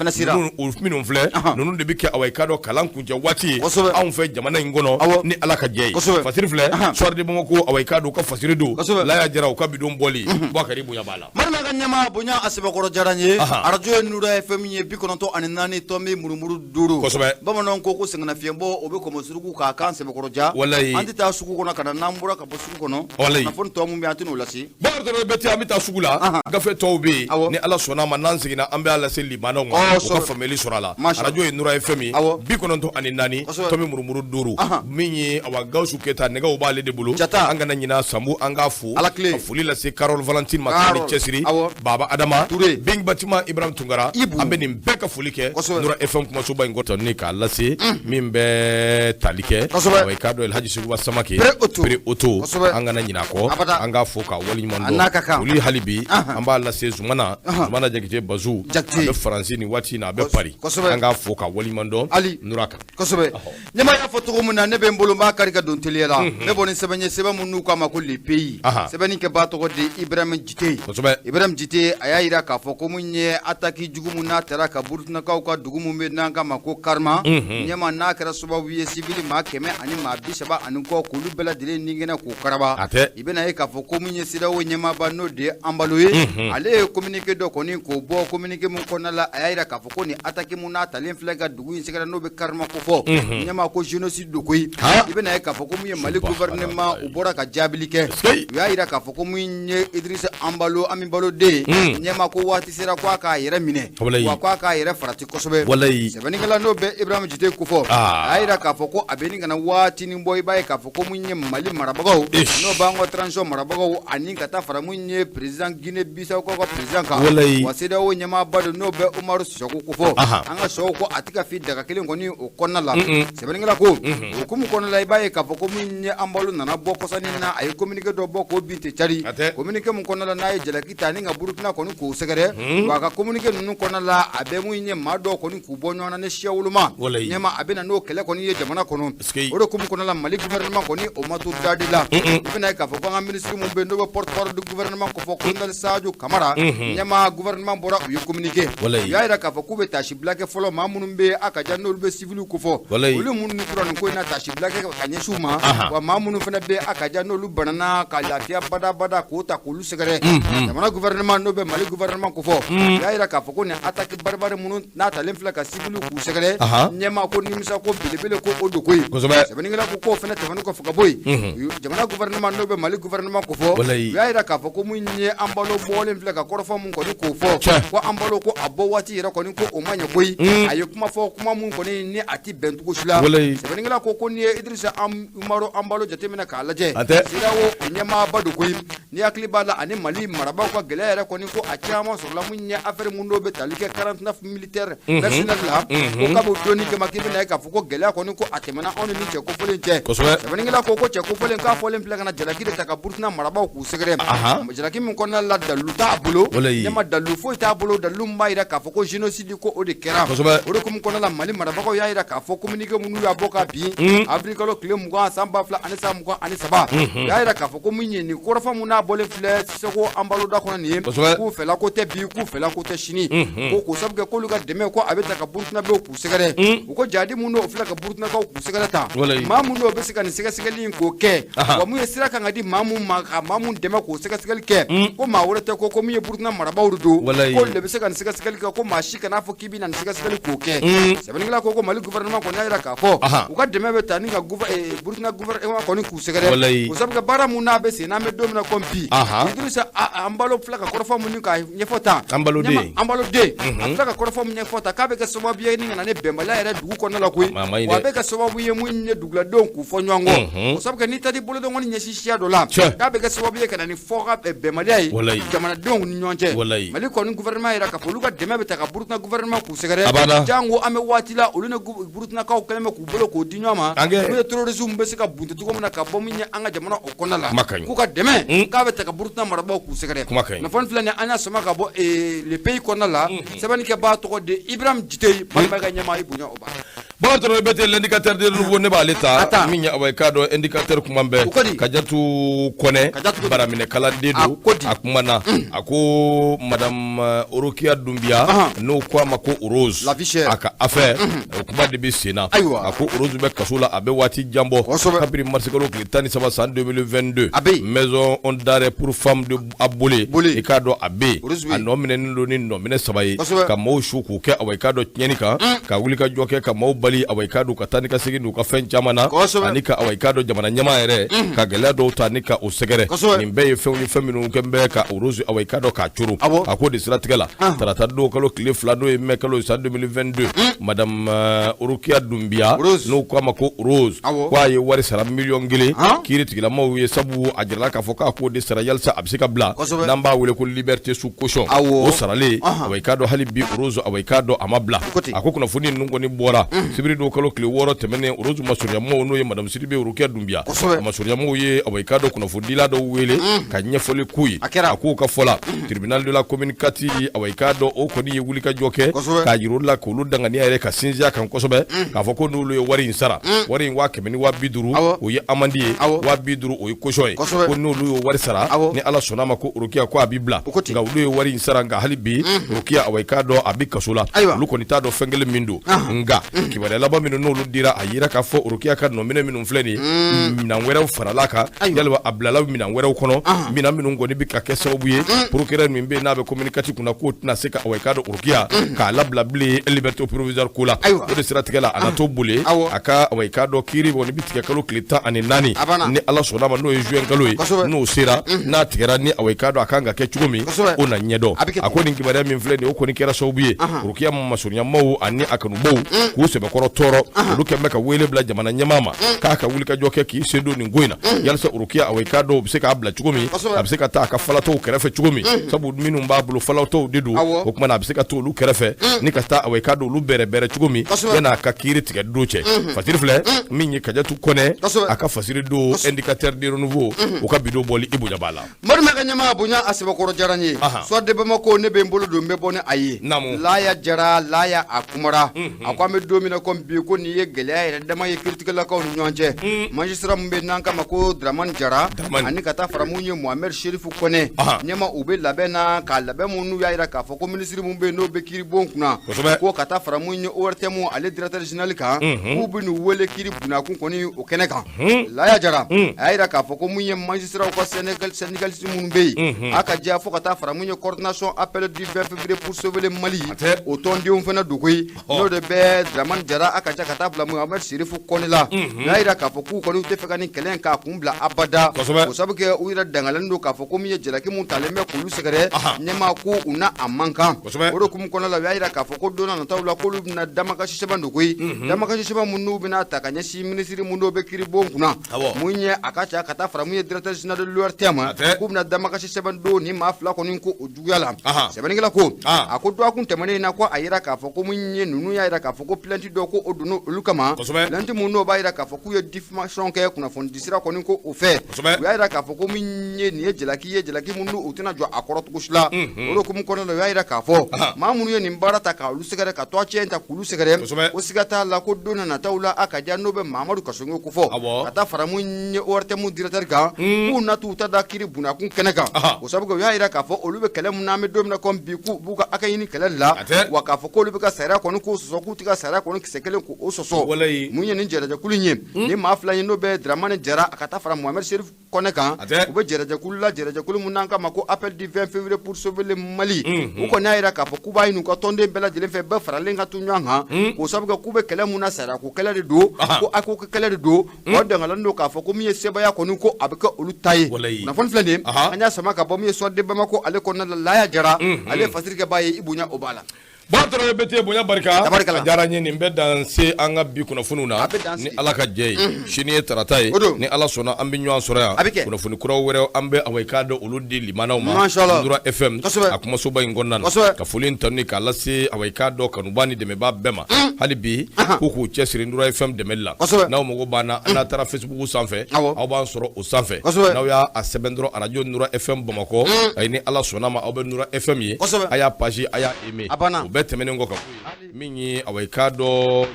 minnu filɛ ninnu de bɛ kɛ, awa, i k'a dɔn kalan kuncɛ waati ye anw fɛ jamana in kɔnɔ, ni Ala ka jɛ ye. Fasiri filɛ, Soir de Bamako, awa, i k'a dɔn u ka fasiri don. Laya Jara, u ka bidon bɔli, Bukari, bonya b'a la. Madu ka ɲɛmaa, bonya a sɛbɛkɔrɔ diyara n ye. Arajo ye Nura FM ye, 94 tomi murumuru 5. Bamananw ko sɛgɛnnafiɲɛbɔ o bɛ kɔmɔ suruku k'a kan sɛbɛkɔrɔ ja. An tɛ taa sugu kɔnɔ ka na, n'an bɔra ka bɔ sugu kɔnɔ, kunnafoni tɔ min bɛ an tɛn'o lase. Bakari Bɛtɛ, an bɛ taa sugu la, gafe tɔw bɛ yen, ni Ala sɔnna a ma, n'an seginna, an bɛ a lase limanaw ma, u ka faamuyali sɔrɔ a la. Arajo ye Nura FM ye, 94 tomi murumuru 5. Min ye, awa, Gawusu Keyita, nɛgɛw b'ale de bolo. An kana ɲina Sanbu, an k'a fo, ka foli lase Karol Valentine ma, k'a ni cɛsiri, Baba Adama Ture, Bing Batima, Ibrahim Tunkara, an bɛ nin bɛɛ ka foli kɛ Nura FM kumasoba in kɔnɔ ni k'a lase min bɛ tali kɛ, awa, i k'a dɔn Elhaji Seguba Samake, Pere Oto, an kana ɲinɛ a kɔ, an k'a fo k'a waleɲuman dɔn. Foli hali bi an b'a lase Zumana, Zumana Jakite Bazu, a bɛ Faransi nin waati in na, a bɛ Paris, an k'a fo k'a waleɲuman dɔn Nura kan. Kosɛbɛ, ɲɛmaa y'a fɔ cogo min na, ne bɛ n bolo n b'a kari ka don teliya la. Ne bɔ ni sɛbɛn ye, sɛbɛn min n'u k'a ma ko Le Pays. Sɛbɛnni kɛbaa tɔgɔ de Ibrahim Jite. Ibrahim Jite, a y'a jira k'a fɔ ko mun ye attaque jugu min n'a taara ka Burukinakaw ka dugu min bɛ n'an k'a ma ko Karma, ɲɛmaa, n'a kɛra sababu sababu ye sivili maa kɛmɛ ani maa bi saba ani kɔ k'olu bɛɛ lajɛlen ni kɛnɛ k'o karaba A tɛ. I bɛna ye k'a fɔ ko min ye CEDEAO ɲɛmaaba n'o de ye Embalo ye, ale ye communiqué dɔ kɔni k'o bɔ communiqué min kɔnɔna la, a y'a jira k'a fɔ ko nin attaque min n'a talen filɛ ka dugu in sɛgɛrɛ n'o bɛ Karma kofɔ, ɲɛmaa ko génocide don koyi. I bɛna ye k'a fɔ ko min ye Mali gouvernement u bɔra ka jaabili kɛ, u y'a jira k'a fɔ ko min ye Idrissa Embalo Embalo den ye, ɲɛmaa ko waati sera ko a k'a yɛrɛ minɛ, wa ko a k'a yɛrɛ farati kosɛbɛ. Sɛbɛnnikɛla n'o bɛ Ibrahim Jite kofɔ, a y'a jira k'a fɔ ko a bɛ nin ka na waatinin bɔ, i b'a ye k'a fɔ ko min ye Mali marabagaw n'o b'an ka transition marabagaw ani ka taa fara min ye président Guinée Bissau ka président kan, wa CEDEAO ɲɛmaaba don n'o bɛ Umaru Sisoko kofɔ, an ka sɔw ko a tɛ ka fi daga kelen kɔni o kɔnɔna la. Sɛbɛnnikɛla ko o hukumu kɔnɔna la, i b'a ye k'a fɔ ko min ye Embalo nana bɔ kɔsa in na, a ye communiqué dɔ bɔ k'o bin tɛ cari, communiqué min kɔnɔna la n'a ye jalaki ta ni ka Burukina kɔni k'o sɛgɛrɛ. Wa a ka communiqué ninnu kɔnɔna la, a bɛ min ye maa dɔw kɔni k'u bɔ ɲɔgɔn na ni siya woloma, ɲɛma a bɛ na n'o kɛlɛ kɔni ye jamana kɔnɔ. O de hukumu kɔnɔna la, Mali gouvernement kɔni o ma to dadi la. I bɛna ye k'a fɔ ko an ka ministre min bɛ yen n'o bɛ porte-parole du gouvernement kofɔ, colonel Sadio Kamara, ɲɛma gouvernement bɔra u ye communiqué, u y'a jira k'a fɔ k'u bɛ taasibila kɛ fɔlɔ maa minnu bɛ a ka jan n'olu bɛ civiliw kofɔ, olu minnu ni tora nin ko in na, taasibila kɛ ka ɲɛsin u ma. Wa maa minnu fana bɛ a ka jan n'olu banana ka lafiya badabada k'o ta k'olu sɛgɛrɛ, jamana gouvernement n'o bɛ Mali gouvernement kofɔ, u y'a jira k'a fɔ ko nin attaque barbare minnu n'a talen filɛ ka civiliw k'u sɛgɛrɛ, ɲɛma ko nimisa ko belebele ko o don koyi. Sɛbɛnnikɛla ko k'o fana tɛmɛnen kɔfɛ ka bɔ yen, jamana gouvernement n'o bɛ Mali gouvernement kofɔ, u y'a jira k'a fɔ ko min ye Embalo bɔlen filɛ ka kɔrɔfɔ min kɔni k'o fɔ, ko Embalo ko a bɔ waati yɛrɛ kɔni ko o ma ɲɛ koyi. A ye kuma fɔ, kuma min kɔni ni a tɛ bɛn cogo si la. Sɛbɛnnikɛla ko n'i ye Idrissa Umaru Embalo jateminɛ k'a lajɛ, CEDEAO ɲɛmaaba don koyi. Ni hakili b'a la, ani Mali marabaaw ka gɛlɛya yɛrɛ kɔni ko a caman sɔrɔla mun ye affaire mun dɔw bɛ tali kɛ 49 militaires mercenaires la, ko kab'o donni kama k'i bɛna ye k'a fɔ ko gɛlɛya kɔni ko a tɛmɛna anw ni cɛ kofɔlen cɛ. Sɛbɛnnikɛla ko cɛ kofɔlen k'a fɔlen filɛ ka na jalaki de ta ka Burukina marabaaw k'u sɛgɛrɛ, jalaki min kɔnɔna la dalilu t'a bolo, ɲɛma dalilu foyi t'a bolo, dalilu min b'a jira k'a fɔ ko génocide ko o de kɛra. O de hukumu kɔnɔna la, Mali marabagaw y'a jira k'a fɔ communiqué minnu y'a bɔ ka bin avril kalo tile 20 san 2023, u y'a jira k'a fɔ ko min ye nin kɔrɔfɔ min n'a bɔlen filɛ Sisoko Embalo da kɔnɔ nin ye, k'u fɛla ko tɛ bi, k'u fɛla ko tɛ sini, ko k'o sabu kɛ k'olu ka dɛmɛ ko a bɛ ta ka Burukinabew k'u sɛgɛrɛ. U ko jadi min don o filɛ ka Burukinakaw k'u sɛgɛrɛ tan, maa min don o bɛ se ka nin sɛgɛsɛgɛli in k'o kɛ, wa mun ye sira kan ka di maa min ma ka maa min dɛmɛ k'o sɛgɛsɛgɛli kɛ, ko maa wɛrɛ tɛ, ko min ye Burukina marabaaw de don, k'olu de bɛ se ka nin sɛgɛsɛgɛli kɛ, ko maa si kan'a fɔ k'i bɛ na nin sɛgɛsɛgɛli k'o kɛ. Sɛbɛnnikɛla ko Mali gouvernement kɔni y'a jira k'a fɔ u ka dɛmɛ bɛ ta ni ka Burukina gouvernement kɔni k'u sɛgɛrɛ, o sabu kɛ baara mun n'a bɛ sen n'an bɛ don min na komi bi, Idrissa Embalo filɛ ka kɔrɔfɔ mun k'a ɲɛfɔ tan, Embalo den Embalo den a filɛ ka kɔrɔfɔ mun ɲɛfɔ tan, k'a bɛ kɛ sababu ye ni ka na ni bɛnbaliya yɛrɛ dugu kɔnɔna la koyi, wa a bɛ kɛ sababu ye mun ye duguladenw k'u fɔ ɲɔgɔn kɔ, o sabu kɛ n'i taara i bolodenkɔni ɲɛsin siya dɔ la, k'a bɛ kɛ sababu ye ka na ni fɔ ka bɛnbaliya ye jamanadenw ni ɲɔgɔn cɛ. Mali kɔni gouvernement y'a jira k'a fɔ olu ka dɛmɛ bɛ ta ka Burukina gouvernement k'u sɛgɛrɛ, jango an bɛ waati la olu ni Burukinakaw kɛlen bɛ k'u bolo k'o di ɲɔgɔn ma, n'u ye terrorisme bɛ se ka bunte cogo min na ka bɔ min ye an ka jamana o kɔnɔna la, k'u ka dɛmɛ k'a bɛ ta ka Burukina marabaaw k'u sɛgɛrɛ. Kunnafoni filɛ nin an y'a sama ka bɔ Le Pays kɔnɔna la, sɛbɛnnikɛbaa tɔgɔ de Ibrahim Jite, balimakɛ ɲɛmaa, i bonya o b'a Bakari Traoré bɛ l'indicateur de renouveau ne b'ale ta min ye awa i k'a dɔn indicateur kuma bɛɛ Kajatu Kɔnɛ baraminɛ kalanden don, a kumana a ko madame Orokiya Dunbiya n'o ko a ma ko Rose a ka affaire o kuma de bɛ sen na. A ko Rose bɛ kaso la a bɛ waati jan bɔ kabini marisikalo tile 13 san 2022 maison d'arrêt pour femmes de Abolé i k'a dɔn a bɛ yen, a nɔ minɛnen don ni nɔminɛ saba ye, ka maaw su k'u kɛ awa i k'a dɔn tiɲɛni kan, ka wuli ka jɔ kɛ ka maaw bali awa i k'a dɔn ka taa ni ka segin n'u ka fɛn caman na, ani ka awa i k'a dɔn jamana ɲɛmaa yɛrɛ ka gɛlɛya dɔw ta ni ka o sɛgɛrɛ. Nin bɛɛ ye fɛnw ye fɛn minnu kɛ bɛ ka Rose awa i k'a dɔn k'a coro. A ko de siratigɛ la, tarata don kalo tile 2 n'o ye mai kalo ye san 2022, madame Orokiya Dunbiya n'o ko a ma ko Rose, ko a ye wari sara miliyɔn 1 kiiritigilamaw ye, sabu a jirala k'a fɔ k'a k'o de sara yalisa a bɛ se ka bila, n'an b'a wele ko liberté sous caution. O saralen, awa i k'a dɔn hali bi Rose awa i k'a dɔn a ma bila. A ko kunnafoni ninnu kɔni bɔra sibiri don kalo tile 6 tɛmɛnen, Rose masurunyamɔgɔw n'o ye madame Sidibe Orokiya Dunbiya, a masurunyamɔgɔw ye awa i k'a dɔn kunnafonidila dɔw wele ka ɲɛfɔli k'u ye. A k'u ka fɔ la, tribunal de la commune Kati awa i k'a dɔn o kɔni ye wulikajɔ kɛ k'a jira olu la k'olu danganiya yɛrɛ ka sinsin a kan kosɛbɛ, k'a fɔ ko n'olu ye wari in sara, wari in 100 ni 50,000 o ye amende ye, 50,000 o ye caution ye, ko n'olu ye wari sara ni Ala sɔnna a ma ko Orokiya ko a bɛ bila. Nka olu ye wari in sara, nka hali bi Orokiya awa i k'a dɔn a bɛ kaso la. Olu kɔni t'a dɔn fɛn kelen min don, nka kibaruya Kibaruya laban minnu n'olu dira, a yira k'a fɔ Orokiya ka nɔminɛ minnu filɛ nin ye, minɛn wɛrɛw farala kan, yalima a bilala minɛn wɛrɛw kɔnɔ, minɛn minnu kɔni bɛ ka kɛ sababu ye, procureur min bɛ yen n'a bɛ commune 4 kunna, k'o tɛna se ka, awa, i k'a dɔn Orokiya k'a labila bilen liberté provisoire ko la. O de siratigɛ la, a na to boli a ka, awa, i k'a dɔn kiiri kɔni bɛ tigɛ kalo tile 14, ni Ala sɔnna ma, n'o ye juin kalo ye. N'o sera, n'a tigɛra ni, awa, i k'a dɔn a kan ka kɛ cogo min, o na ɲɛdɔn. A ko nin kibaruya min filɛ nin ye, o kɔni kɛra sababu ye Orokiya masurunyamaw ani a kanubaw k'u sɛbɛkɔrɔ tɔɔrɔ. Olu kɛlen bɛ ka wele bila jamana ɲɛmaa ma k'a ka wulikajɔ kɛ k'i sen don nin ko in na, yalisa Orokiya, awa, i k'a dɔn u bɛ se k'a bila cogo min, a bɛ se ka taa a ka falatɔw kɛrɛfɛ cogo min, sabu minnu b'a bolo falatɔw de don. O tuma na, a bɛ se ka to olu kɛrɛfɛ ni ka taa, awa, i k'a dɔn olu bɛrɛbɛrɛ cogo min, yan'a ka kiiri tigɛ don cɛ. Fasiri filɛ min ye Kajatu Kɔnɛ a ka fasiri don Indicateur du Renouveau, u ka bi don bɔli, i bonya b'a la. Madu ka ɲɛmaa bonya a sɛbɛkɔrɔ diyara n ye. Soir de Bamako, ne bɛ n bolo don, n bɛ bɔ ni a ye. Laya Jara, Laya a kumara, a ko an bɛ don min na komi bi, ko nin ye gɛlɛya yɛrɛ dama ye kiiritigɛlakaw ni ɲɔgɔn cɛ. Magistrat min bɛ n'an k'a ma ko Dramani Jara ani ka taa fara mun ye Mohamed Sherifu Kɔnɛ ɲɛma, u bɛ labɛn na ka labɛn mun n'u y'a jira k'a fɔ ko minisiri min bɛ yen n'o bɛ kiiribon kunna, ko ka taa fara mun ye ORTM ale directeur général kan, k'u bɛ n'u wele kiiri bunakun kɔni o kɛnɛ kan. Laya Jara a y'a jira k'a fɔ ko mun ye magistraw ka syndicaliste minnu bɛ yen, a ka diya fo ka taa fara mun ye coordination appel du 20 février pour sauver le Mali, o tɔndenw fana don koyi, n'o de bɛ Dramani Jara a ka ca ka taa bila Mohamed Sherifu Kɔnɛ la. U y'a jira k'a fɔ k'u kɔni tɛ fɛ ka nin kɛlɛ in k'a kun bila abada, o sabu kɛ u yɛrɛ dangalen don k'a fɔ ko min ye jalaki mun talen bɛ k'olu sɛgɛrɛ ɲɛmaa, ko u n'a a man kan. O de hukumu kɔnɔna la, u y'a jira k'a fɔ ko don nataw la, k'olu bɛna damakasi sɛbɛn don koyi, damakasi sɛbɛn mun n'u bɛna ta ka ɲɛsin minisiri mun n'o bɛ kiiribon kunna, mun ye a ka ca ka taa fara mun ye directeur général de l'ORTM, k'u bɛna damakasi sɛbɛn don ni maa fila kɔni ko o juguya la. Sɛbɛnnikɛla ko, a ko dɔgɔkun tɛmɛnen in na, ko a jira k'a fɔ ko mun ye ninnu y'a jira k'a fɔ ko plainte dɔ ko o donna olu kama, plainte mun n'o b'a jira k'a fɔ k'u ye diffamation kɛ kunnafoni sira kɔni ko o fɛ. U y'a jira k'a fɔ ko min ye nin ye jalaki ye, jalaki mun u tɛna jɔ a kɔrɔ cogo si la. O de hukumu kɔnɔna la, u y'a jira k'a fɔ maa minnu ye nin baara ta k'olu sɛgɛrɛ, ka tɔgɔ ta k'olu sɛgɛrɛ, ko siga t'a la ko don nataw la, a ka diya n'o bɛ Mamadu Kassogué ko fɔ ka taa fara mun ye ORTM directeur kan, k'u na t'u ta da kiiri bunakun kɛnɛ kan. O sabu u y'a jira k'a fɔ olu bɛ kɛlɛ min na, an bɛ don min na komi bi, k'u b'u ka hakɛ ɲini kɛlɛ la, wa k'a fɔ k'olu bɛ ka sariya kɔni k'o sɔsɔ, k'u tɛ ka sariya kɔni kisɛ kelen k'o sɔsɔ. Mun ye nin jɛrɛjɛkulu in ye, ni maa fila ye n'o bɛ Dramani Jara a ka taa fara Mohamed Cherif Kɔnɛ kan, u bɛ jɛrɛjɛkulu la, jɛrɛjɛkulu min n'an k'a ma ko appel du 20 février pour sauver le Mali. U kɔni y'a jira k'a fɔ k'u b'a ɲini u ka tɔnden bɛɛ lajɛlen fɛ, bɛɛ faralen ka to ɲɔgɔn kan, k'o sabu kɛ k'u bɛ kɛlɛ mun na, sariya ko kɛlɛ de don, ko hakɛ ko kɛlɛ de don. Wa dangalen don k'a fɔ ko min ye sebaaya kɔni ko a bɛ kɛ olu ta ye. Kunnafoni filɛ nin ye, an y'a sama ka bɔ min ye Soir de Bamako ale kɔnɔna la. Laya Jara, ale ye fasirikɛbaa ye, i bonya o b'a la. Ba bɛ bonya barika, a diyara n ye. Nin bɛ dan se an ka bi kunnafoniw na. Ni Ala ka jɛ ye, sini ye tarata ye, ni Ala sɔnna an bɛ ɲɔgɔn sɔrɔ yan, kunnafoni kura wɛrɛ an bɛ, awa, i k'a dɔn olu di limanaw ma Nura FM a kumasoba in kɔnɔna na. Ka foli tanu k'a lase, awa, i k'a dɔn kanuba ni dɛmɛbaa bɛɛ ma, hali bi k'u k'u cɛsiri Nura FM dɛmɛli la. N'aw mago b'an na, n'a taara Facebook sanfɛ, aw b'an sɔrɔ o sanfɛ. N'aw y'a sɛbɛn dɔrɔn arajo Nura FM Bamakɔ, ayi, ni Ala sɔnna ma, aw bɛ Nura FM ye. A y'a page, a y'a aimer. O bɛɛ tɛmɛnen kɔ ka bɔ yen, min ye, awa, i k'a dɔn